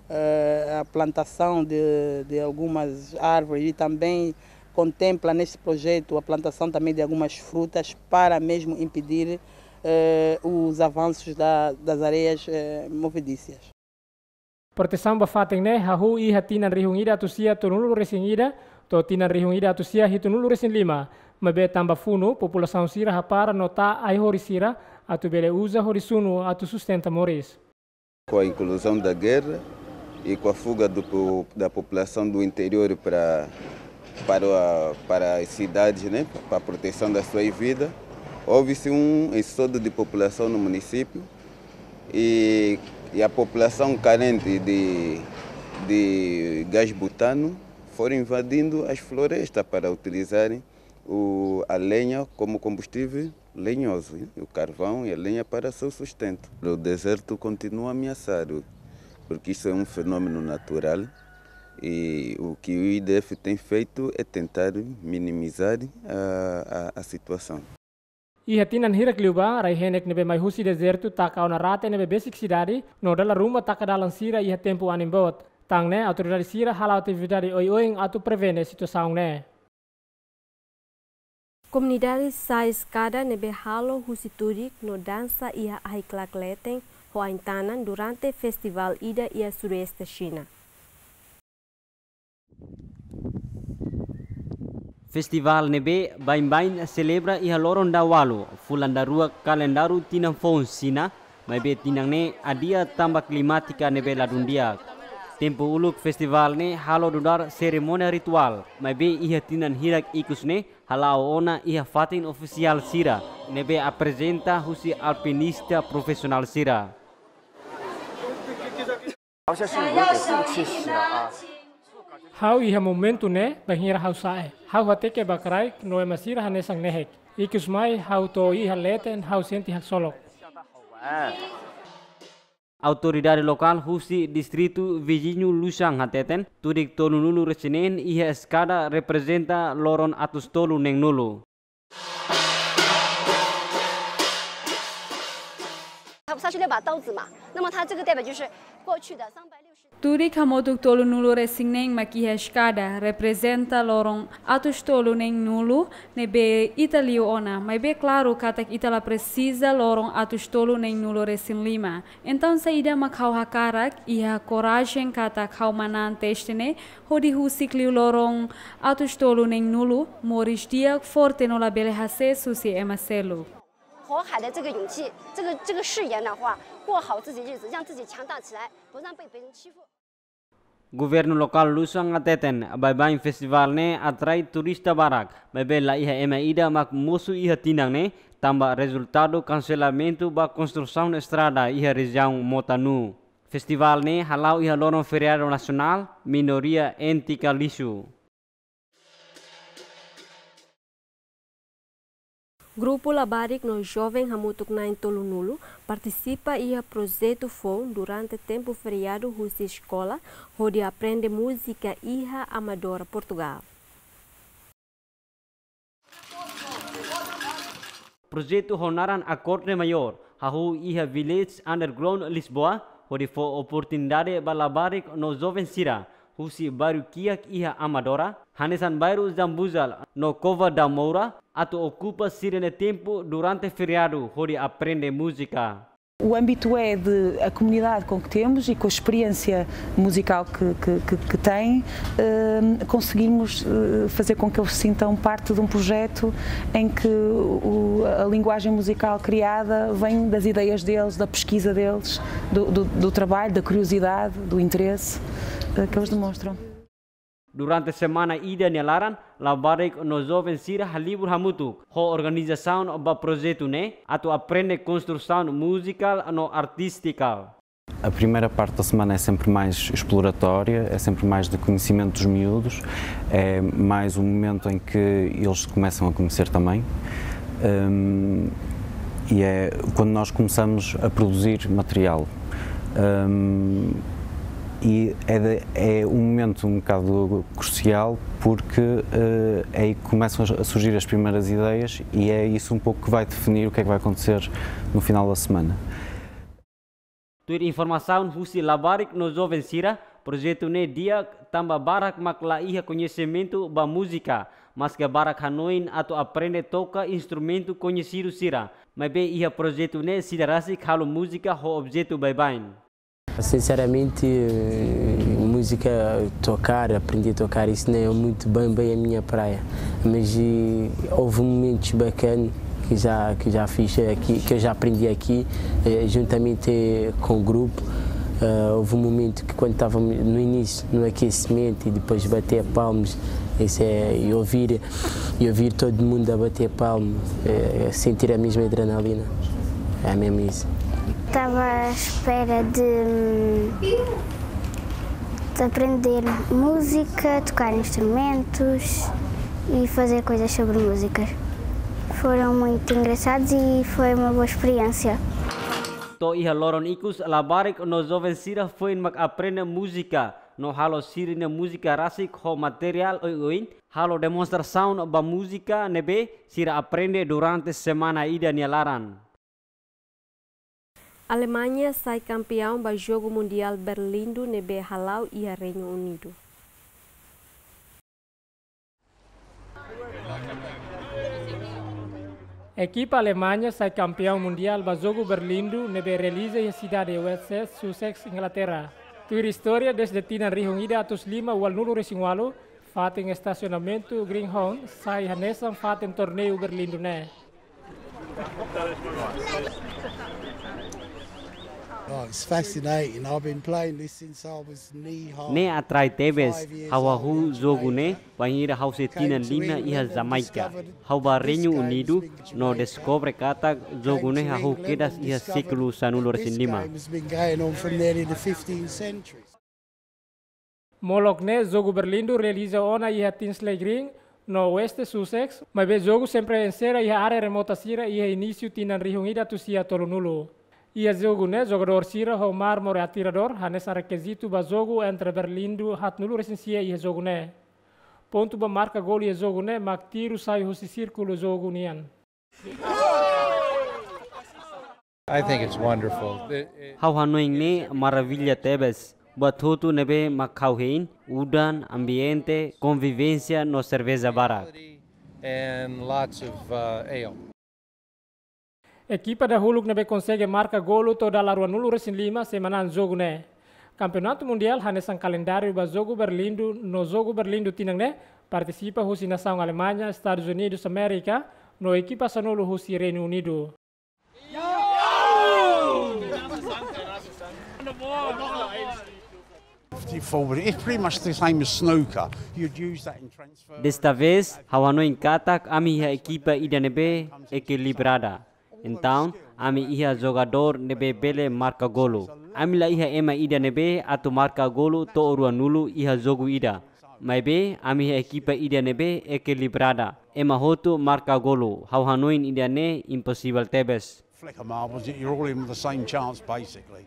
eh, a plantação de, de algumas árvores e também contempla neste projeto a plantação também de algumas frutas para mesmo impedir, eh, os avanços da, das areias, eh, movedícias. Protesaun ba fatin ne'e hahú iha tinan rihun ida atus sia tolunulu resin ida to'o tinan rihun ida atus sia hitunulu resin lima. Maibé tanba funu, populasaun sira hapara no taa ai-horis sira atu bele uza hodi sunu atu sustenta moris. Com a inclusão da guerra e com a fuga do po-, da população do interior para, para, para as cidades, né, para a proteção da sua vida, houve-se um êxodo de população no município e, e a população carente de, de gás butano foram invadindo as florestas para utilizarem o, a lenha como combustível lenhoso, e o carvão e a lenha para seu sustento. O deserto continua ameaçado, porque isso é um fenômeno natural e o que o I D F tem feito é tentar minimizar a, a, a situação. Iha tinan hirak liubá, rai-henek ne'ebé mai husi dezertu taka ona rate ne'ebé besik sidade, no dala ruma taka dalan sira iha tempu anin boot. Tan ne'e, autoridade sira hala'o atividade oioin atu prevene situasaun ne'e. Komunidade Sais Kada ne'ebé halo husi tudik no dansa iha ahi-klaak leten ho ain-tanan durante festivál ida iha Sudoeste Xina. Festivál ne'ebé baibain selebra iha loron dawalu, fulan daruak kalendáriu tinan foun Xina, maibé tinan ne'e adia tanba klimátika ne'ebé ladún di'ak. Tempu uluk festivál ne'e halo nu'udar serimónia rituál, maibé iha tinan hirak ikus ne'e hala'o ona iha fatin ofisiál sira, ne'ebé aprezenta husi alpinista profisionál sira. 好像是有点雾气息了啊。 Ha'u iha momentu ne'e bainhira ha'u sa'e. Ha'u hateke ba kraik no ema sira hanesan nehek. Ikus mai ha'u to'o iha leten ha'u sente haksolok. Autoridade lokál husi distritu viziñu Lushan hateten, tudik tolunulu-resin-neen iha eskada reprezenta loron atus tolu neen-nulu. 它不是，它是那把刀子嘛，那么它这个代表就是过去的三百六十。 Tudik hamutuk tolunulu-resin-neen mak iha eskada, reprezenta loron atus tolu neen-nulu ne'ebé ita liu ona, maibé klaru katak ita la presiza loron atus tolu neen-nulu-resin-lima. Entaun saida mak ha'u hakarak, iha korajen katak ha'u manán teste ne'e, hodi husik liu loron atus tolu neen-nulu, moris di'ak, forte no labele hasees husi ema seluk. 火海的这个勇气，这个这个誓言的话，过好自己日子，让自己强大起来，不让被别人欺负。 Governu lokál Lushan hateten, baibain festivál ne'e atrai turista barak, maibé laiha ema ida mak mosu iha tinan ne'e, tanba rezultadu kanselamentu ba konstrusaun estrada iha rejiaun Motanu. Festivál ne'e hala'o iha loron feriadu nasionál minoria étnika lixu. Grupu Labarik no joven hamutuk na'in tolunulu partisipa iha projetu foun durante tempu feriadu husi eskola hodi aprende múzika iha Amadora, Portugál. Projetu ho naran Acorde Maior hahú iha Village Underground Lisboa, hodi fó oportunidade ba labarik no joven sira husi bairru kiak iha Amadora, hanesan bairru Zambuzal no Cova da Moura, atu okupa sira-nia tempu durante feriadu hodi aprende múzika. O âmbito é de a comunidade com que temos e com a experiência musical que, que, que, que têm, eh, conseguirmos eh, fazer com que eles se sintam parte de um projeto em que o, a linguagem musical criada vem das ideias deles, da pesquisa deles, do, do, do trabalho, da curiosidade, do interesse eh, que eles demonstram. Durante semana ida nia laran, labarik no joven sira halibur hamutuk ho organizasaun ba projetu ne'e atu aprende konstrusaun muzikál no artístika. A primeira parte da semana é sempre mais exploratória, é sempre mais de conhecimento dos miúdos, é mais um momento em que eles se começam a conhecer também. Hum, e é quando nós começamos a produzir material. Hum, e é, de, é um momento um bocado crucial porque uh, aí começam a surgir as primeiras ideias e é isso um pouco que vai definir o que é que vai acontecer no final da semana. Tuir informasaun husi labarik no joven sira, projetu ne'e di'ak tanba barak mak laiha koñesimentu ba múzika, maske barak hanoin atu aprende toka instrumentu koñesidu sira, maibé iha projetu ne'e sira rasik halo múzika ho objetu baibain. Sinceramente, eh, música, tocar, aprendi a tocar, isso não é muito bem, bem a minha praia. Mas eh, houve momentos bacanas que já, que já fiz aqui, que eu já aprendi aqui, eh, juntamente com o grupo. Eh, houve um momento que quando estávamos no início, no aquecimento, e depois bater palmas, isso é, e ouvir, e ouvir todo mundo a bater palmas, eh, sentir a mesma adrenalina. É mesmo isso. Estava à espera de, de aprender música, tocar instrumentos e fazer coisas sobre músicas. Foram muito engraçados e foi uma boa experiência. To'o iha loron ikus, labarik no joven sira foin mak aprende múzika no halo sira-nia múzika rasik ho materiál oioin, halo demonstrasaun ba múzika ne'ebé sira aprende durante semana ida nia laran. Alemanha sai kampeaun ba Jogu Mundiál Berlindu ne'ebé hala'o iha Reinu Unidu. Ekipa Alemanha sai kampeaun mundiál ba Jogu Berlindu ne'ebé realiza iha sidade Wessex, Sussex, Inglaterra. Tuir istória, dezde tinan rihun ida atus lima ualunulu-resin-ualu, Fatin estasionamentu Greenhorn sai hanesan fatin torneiu Berlindu ne'e. Oh, it's fascinating. I've been playing this since I was knee high. Ne'e atrai tebes, ha'u hahú jogu ne'e bainhira ha'u sei tinan lima iha Jamaica. Ha'u ba Reinu Unidu no deskobre katak jogu ne'e hahú kedas iha sékulu sanulu-resin-lima. Molok ne'e jogu Berlindu realiza ona iha Tinsley Green no West Sussex, maibé jogu sempre enserra iha área remota sira iha inísiu tinan rihun ida atus sia tolunulu. Iha jogu ne'e jogadór sira ho mármore atiradór hanesan rekizitu ba jogu entre Berlindu haatnulu-resin-sia iha jogu ne'e. Pontu ba marka golu iha jogu ne'e mak tiru sai husi sírkulu jogu nian. I think it's wonderful. Ha'u hanoin ne'e maravilla tebes. Buat hotu ne'ebé mak ha'u hein, udan, ambiente, konvivénsia no serveja barak. And lots of, uh, ale. Ekipa dahuluk ne'ebé konsege marka golu to'o dala ruanulu-resin-lima sei manán jogu ne'e. Kampeonatu Mundiál hanesan kalendáriu ba jogu Berlindu no jogu Berlindu tinan ne'e partisipa husi nasaun Alemaña, Estadus Unidus Amérika, no ekipa sanulu husi Reinu Unidu. Forward. It's pretty much the same as snooker. You'd use that in transfer. Desta vez, ha'u hanoin katak ami iha ekipa ida ne'ebé ekilibrada. Entaun, ami iha jogadór ne'ebé bele marka golu. Ami la iha ema ida ne'ebé atu marka golu to'o ruanulu iha jogu ida. Maibé, ami iha ekipa ida ne'ebé ekilibrada. Ema hotu marka golu. Ha'u hanoin ida-ne'e imposivel tebes. Flick a marbles, you're all in with the same chance, basically.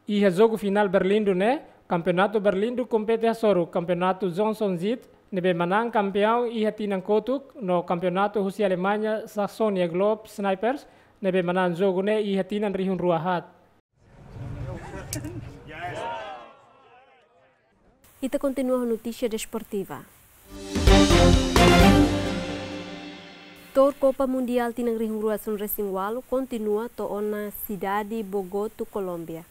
Iha jogu finál Berlindu ne'e, Kampeonatu Berlindu kompete hasoru Kampeonatu Johnson Zitt, ne'ebé manán kampeaun iha tinan kotuk, no kampeonatu husi Alemaña Saxonia Globe Snipers, ne'ebé manán jogu ne'e iha tinan rihun rua haat. Ita kontinua ho notísia desportiva. Tour Copa Mundial tinan rihun rua sanulu-resin-ualu kontinua to'o ona sidade Bogotá, Kolómbia.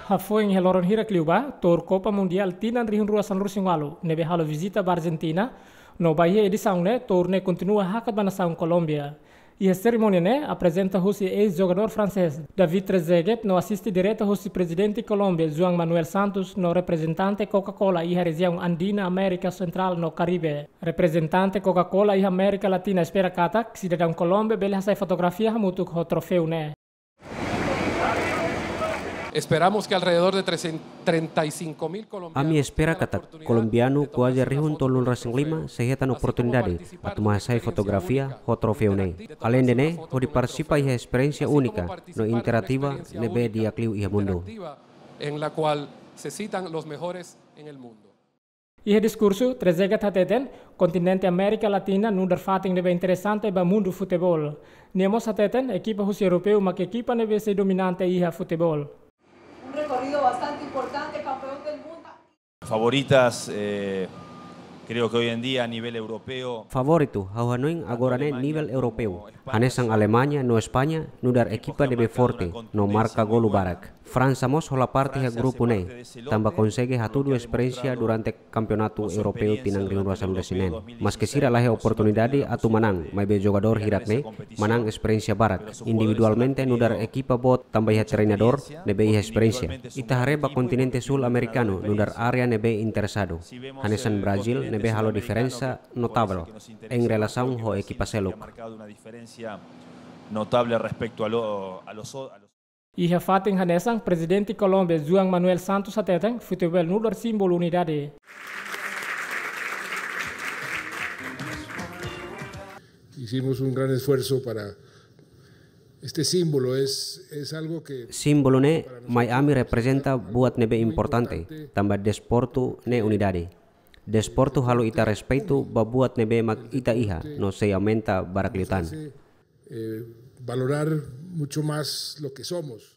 Hafoin iha loron hirak liubá, Tour Copa Mundial tinan rihun rua sanulu-resin-ualu, ne'ebé halo vizita ba Argentina, no ba iha edisaun ne'e, tour ne'e kontinua hakat ba nasaun Kolómbia. Iha serimónia ne'e, aprezenta husi eis-jogadór fransés, David Trezeguet, no asiste direta husi Prezidente Kolómbia, Juan Manuel Santos, no reprezentante Coca-Cola iha rejiaun andina Amérika Sentrál no Karibe. Reprezentante Coca-Cola iha Amérika Latina espera katak, sidadaun Kolómbia bele hasai fotografia hamutuk ho troféu ne'e. Esperamos que alrededor de trescientos, treinta y cinco mil colombianos. Ami espera katak kolombianu kuaze rihun tolunulu-resin-lima sei hetan oportunidade atu mai hasai fotografia ho troféu ne'e. Aleinde ne'e, hodi partisipa iha esperiénsia únika no interativa ne'ebé di'ak liu iha mundu. En la cual se citan los mejores en el mundo. Iha diskursu, Trezeguet hateten, kontinente Amérika Latina nu'udar fatin ne'ebé interesante ba mundu futeból. Nia mós hateten, ekipa husi europeu mak ekipa ne'ebé sei dominante iha futeból. Un recorrido bastante importante, campeón del mundo. Favoritas, eh, creo que hoy en día a nivel europeo. Favoritu, ha'u hanoin agora ne'e nivel europeu. Hanesan Alemaña no España, nu'udar ekipa ne'ebé forte, no marka golu barak. Fransa mós hola parte iha grupu ne'e, tanba konsege hatudu esperiénsia durante Kampeonatu Europeu tinan rihun rua sanulu-resin-neen. Maske sira la iha oportunidade atu manán, maibé jogadór hirak ne'e manán esperiénsia barak, individualmente nu'udar ekipa boot tanba iha treinadór ne'ebé iha esperiénsia. Ita haree ba kontinente Súl Amerikanu nu'udar área ne'ebé interesadu. Hanesan Brazíl ne'ebé halo diferensa notavel en relasaun ho ekipa seluk. Notable respecto a lo, a los o-, a los Iha fatin hanesan, Prezidente Kolómbia, Juan Manuel Santos hateten, futeból nu'udar símbolu unidade. Hicimos un gran esfuerzo para este símbolo, es, es algo que... Símbolu ne'e, mai ami reprezenta buat ne'ebé importante, tanba desportu ne'e unidade. Desportu halo ita respeitu ba buat ne'ebé mak ita iha, no sei aumenta barak liután. Eh, valorar mucho más lo que somos.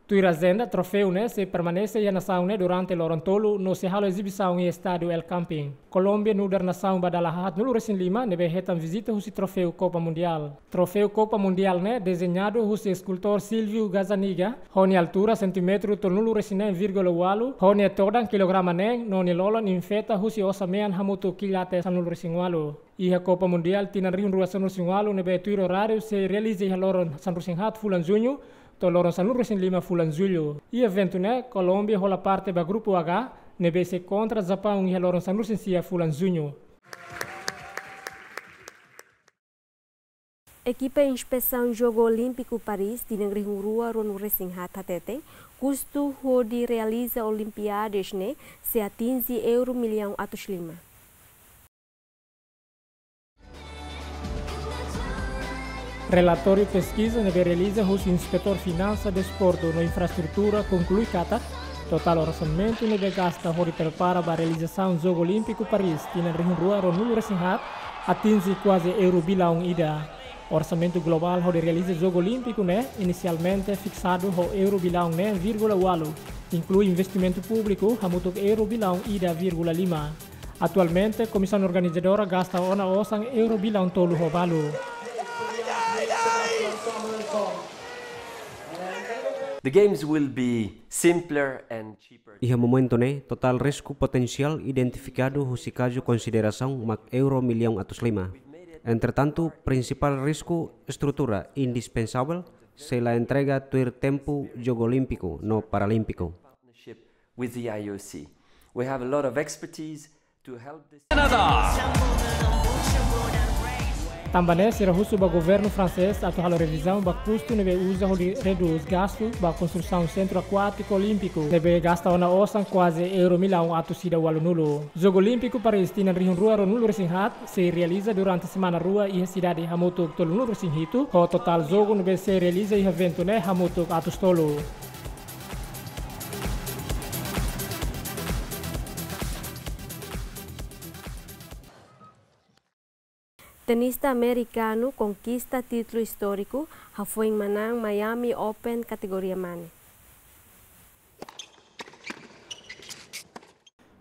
Tuir ajenda, troféu ne'e sei permanese iha nasaun ne'e durante loron tolu no sei halo ezibisaun iha Estádiu El Campín. Kolómbia nu'udar nasaun ba dala haatnulu-resin-lima ne'ebé hetan vizita husi troféu Copa Mundial. Troféu Copa Mundial ne'e dezeñadu husi eskultór Silvio Gazzaniga, ho nia altura sentímetru tolunulu-resin-neen vírgula ualu, ho nia todan kilograma neen, no nia lolon infeta husi osan-mean hamutuk kilat sanulu-resin-ualu. Iha Copa Mundial tinan rihun rua sanulu-resin-ualu ne'ebé tuir oráriu sei realiza iha loron sanulu-resin-haat fulan Juñu, to'o loron sanulu-resin-lima fulan Jullu. Iha eventu ne'e, Kolómbia hola parte ba grupu H, ne'ebé sei kontra Japaun iha loron sanulu-resin-sia fulan Juñu. Ekipa inspesaun Jogu Olímpiku Paris, tinan rihun rua ruanulu-resin-haat hateten, kustu hodi realiza Olimpiadas ne'e sei atinje euro millaun atus lima. Relatóriu peskiza ne'ebé realiza husi Inspetór Finansa, Desportu no Infraestrutura konklui katak, totál orsamentu ne'ebé gasta hodi prepara ba realizasaun Jogu Olímpiku Paris tinan rihun rua ruanulu-resin-haat atinje kuaze euro bilaun ida. Orsamentu globál hodi realiza Jogu Olímpiku ne'e inisialmente fiksadu ho euro bilaun neen vírgula ualu, inklui investimentu públiku hamutuk euro bilaun ida vírgula lima. Atualmente, komisaun organizadora gasta ona osan euro bilaun tolu ho balu. The games will be simpler and cheaper. Iha momentu ne'e, totál risku potensiál identifikadu husi kazu konsiderasaun mak euro millaun atus lima. Entretantu, prinsipál risku estrutura indispensavel sei la entrega tuir tempu Jogu Olímpiku no Paralímpiku. Partnership with the I O C. We have a lot of expertise to help this. Tanba ne'e, sira husu ba governu fransés atu halo revizaun ba kustu ne'ebé uza hodi redús gastu ba konstrusaun Sentru Akuátiku Olímpiku, ne'ebé gasta ona osan kuaze euro millaun atus ida ualunulu. Jogu Olímpiku Paris tinan rihun rua ruanulu-resin-haat sei realiza durante semana rua iha sidade hamutuk tolunulu-resin-hitu, ho totál jogu ne'ebé sei realiza iha eventu ne'e hamutuk atus tolu. Tenista amerikanu konkista títulu istóriku, hafoin manán Miami Open kategoria mane.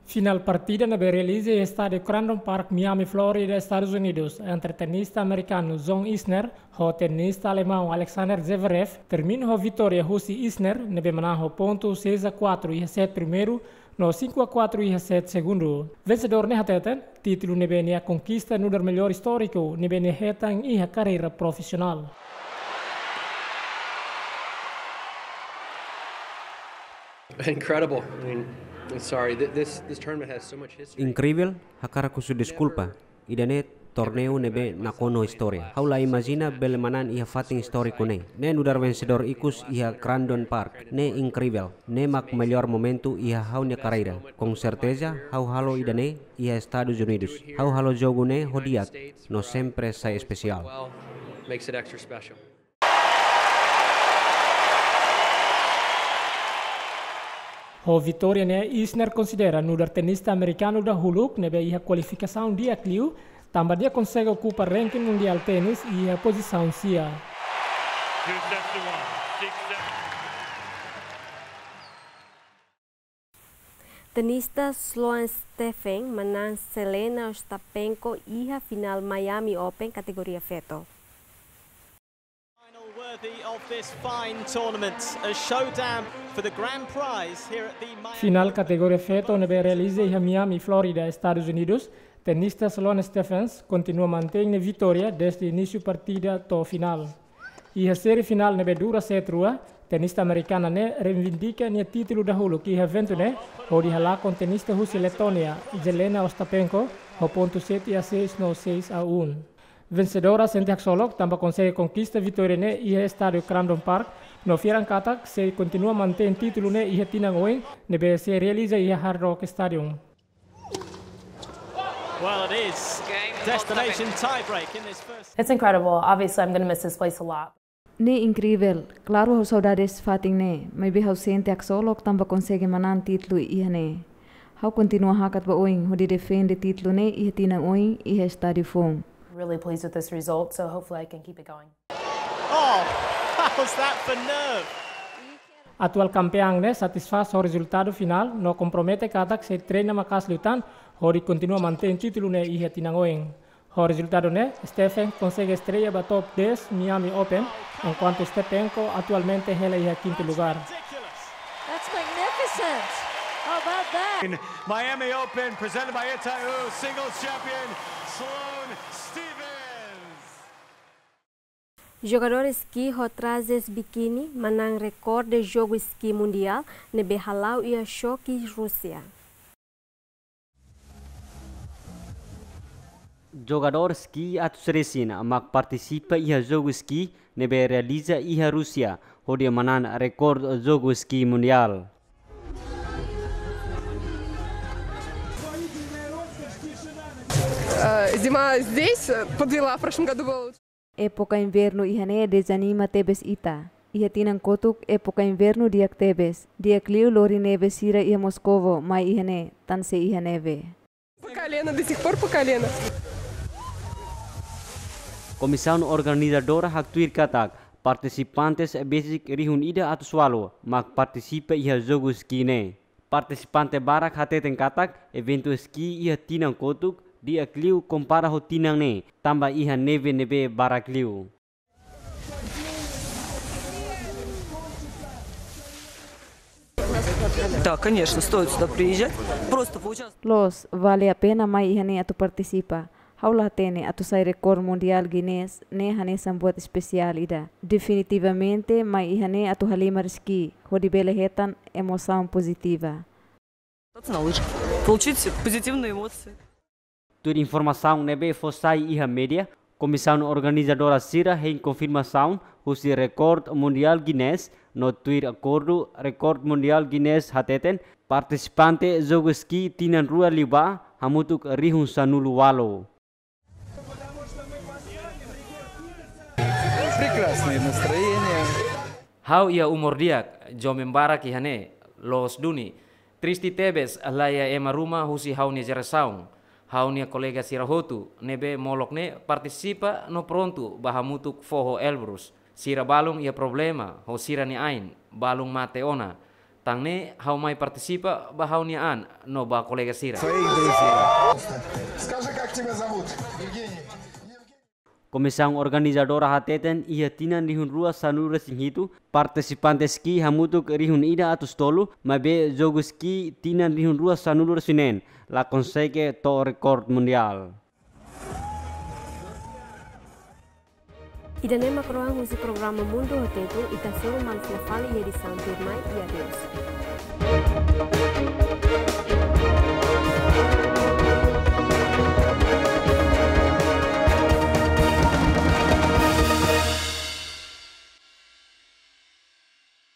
Finál partida ne'ebé realiza iha Estádiu Crandon Park, Miami, Flórida, Estadus Unidus, entre tenista amerikanu John Isner ho tenista alemaun Alexander Zverev, termina ho vitória husi Isner, ne'ebé manán ho pontu seis a quatro iha set primeiru, no cinco a quatro iha set segundu. Vensedór ne'e hateten, títulu ne'ebé nia konkista nu'udar mellór istóriku ne'ebé nia hetan iha karreira profisionál. Incredible. I mean, sorry, th-, this, this tournament has so much history. Inkrivel, hakarak husu deskulpa. Ida-ne'e torneiu ne'ebé nakonu istória. Ha'u la imajina bele manán iha fatin istóriku ne'e. Ne'e nu'udar vensedór ikus iha Crandon Park. Ne'e inkrivel. Ne'e mak mellór momentu iha ha'u-nia karreira. Com certeza, ha'u halo ida-ne'e iha Estadus Unidus. Ha'u halo jogu ne'e ho di'ak, no sempre sai espesiál. Makes it extra special. Ho vitória ne'e, Isner konsidera nu'udar tenista amerikanu dahuluk ne'ebé iha kualifikasaun di'ak liu, tanba nia konsege okupa ranking mundiál tenis iha pozisaun sia. Two sets to one, six seven. Tenista Sloane Stephens manán Jelena Ostapenko iha finál Miami Open kategoria feto. Final worthy of this fine tournament, a showdown for the grand prize here at the Miami. Finál kategoria feto ne'ebé realiza iha Miami, Flórida, Estadus Unidus, tenista Sloane Stephens kontinua mantein nia vitória dezde inísiu partida to'o finál. Iha série finál ne'ebé dura set rua, tenista amerikana ne'e reivindika nia títulu dahuluk iha eventu ne'e, hodi halakon tenista husi Letónia, Jelena Ostapenko, ho pontu sete a seis no seis a um. Vensedora sente haksolok tanba konsege konkista vitória ne'e iha Estádiu Crandon Park, no fiar an katak sei kontinua mantein títulu ne'e iha tinan oin ne'ebé sei realiza iha Hard Rock Stadium. Well, it is destination tiebreak in this first. It's incredible. Obviously, I'm gonna miss this place a lot. Ne'e inkrivel. Klaru, ha'u saudades fatin ne'e, maibé ha'u sente haksolok tanba konsege manán títulu iha ne'e. Ha'u kontinua hakat ba oin hodi defende títulu ne'e iha tinan oin iha estádiu foun. Really pleased with this result, so hopefully I can keep it going. Oh, how's that for nerve? Atuál kampeaun ne'e satisfás ho rezultadu finál no kompromete katak sei treina maka'as liután hodi kontinua mantein títulu ne'e iha tinan oin. Ho rezultadu ne'e, Stephen konsege estreia ba top dez Miami Open, enkuantu Stepenko atualmente hela iha kintu lugár. That's magnificent. How about that? Miami Open, presented by Itaú, singles champion Sloane Stephens. Jogadór ski ho trajes bikini manán rekorde Jogu Ski Mundiál ne'ebé hala'o iha Sochi, Rúsia. Jogadór ski atus resin mak partisipa iha Jogu Ski ne'ebé realiza iha Rúsia, hodi manán rekorde Jogu Ski Mundiál. Э, зима здесь, э, подвела, в прошлом году было лучше. Époka invernu iha ne'e dezanima tebes ita. Iha tinan kotuk époka invernu di'ak tebes. Di'ak liu lori neve sira iha Moskovo mai iha ne'e, tan sei iha neve. По колено, до сих пор по колено. Komisaun organizadora haktuir katak, partisipantes besik rihun ida atus ualu mak partisipa iha Jogu Ski ne'e. Partisipante barak hateten katak, eventu ski iha tinan kotuk di'ak liu kompara ho tinan ne'e, tanba iha neve ne'ebé barak liu. Да, конечно, стоит сюда приезжать. Просто поучаствовать. Loos, vale a pena mai iha ne'e atu partisipa. Ha'u la hatene atu sai rekorde mundiál Guinness, ne'e hanesan buat espesiál ida. Definitivamente, mai iha ne'e atu halimar ski, hodi bele hetan emosaun pozitiva. Кататься на лыжах. Получить позитивные эмоции. Tuir informasaun ne'ebé fó sai iha média, komisaun organizadora sira hein konfirmasaun husi rekorde mundiál Guinness, no tuir akordu rekorde mundiál Guinness hateten, partisipante jogu ski tinan rua liubá hamutuk rihun sanulu-ualu. Прекрасное настроение. Ha'u iha umur di'ak, joven barak iha ne'e, loos duni. Triste tebes, laiha ema ruma husi ha'u-nia jerasaun. Ha'u-nia kolega sira hotu, ne'ebé molok ne'e partisipa no prontu ba hamutuk foho Elbrus. Sira balun iha problema ho sira-nia ain, balun mate ona. Tan ne'e ha'u mai partisipa ba ha'u-nia an no ba kolega sira. Своих друзей. Скажи, как тебя зовут? Евгений. Komisaun organizadora hateten iha tinan rihun rua sanulu-resin-hitu, partisipante ski hamutuk rihun ida atus tolu, maibé jogu ski tinan rihun rua sanulu-resin-neen, la konsege to'o rekorde mundiál. Ida-ne'e mak rohan husi programa Mundu ho Tetun, ita hasoru malu fila fali iha edisaun tuirmai, i adeus.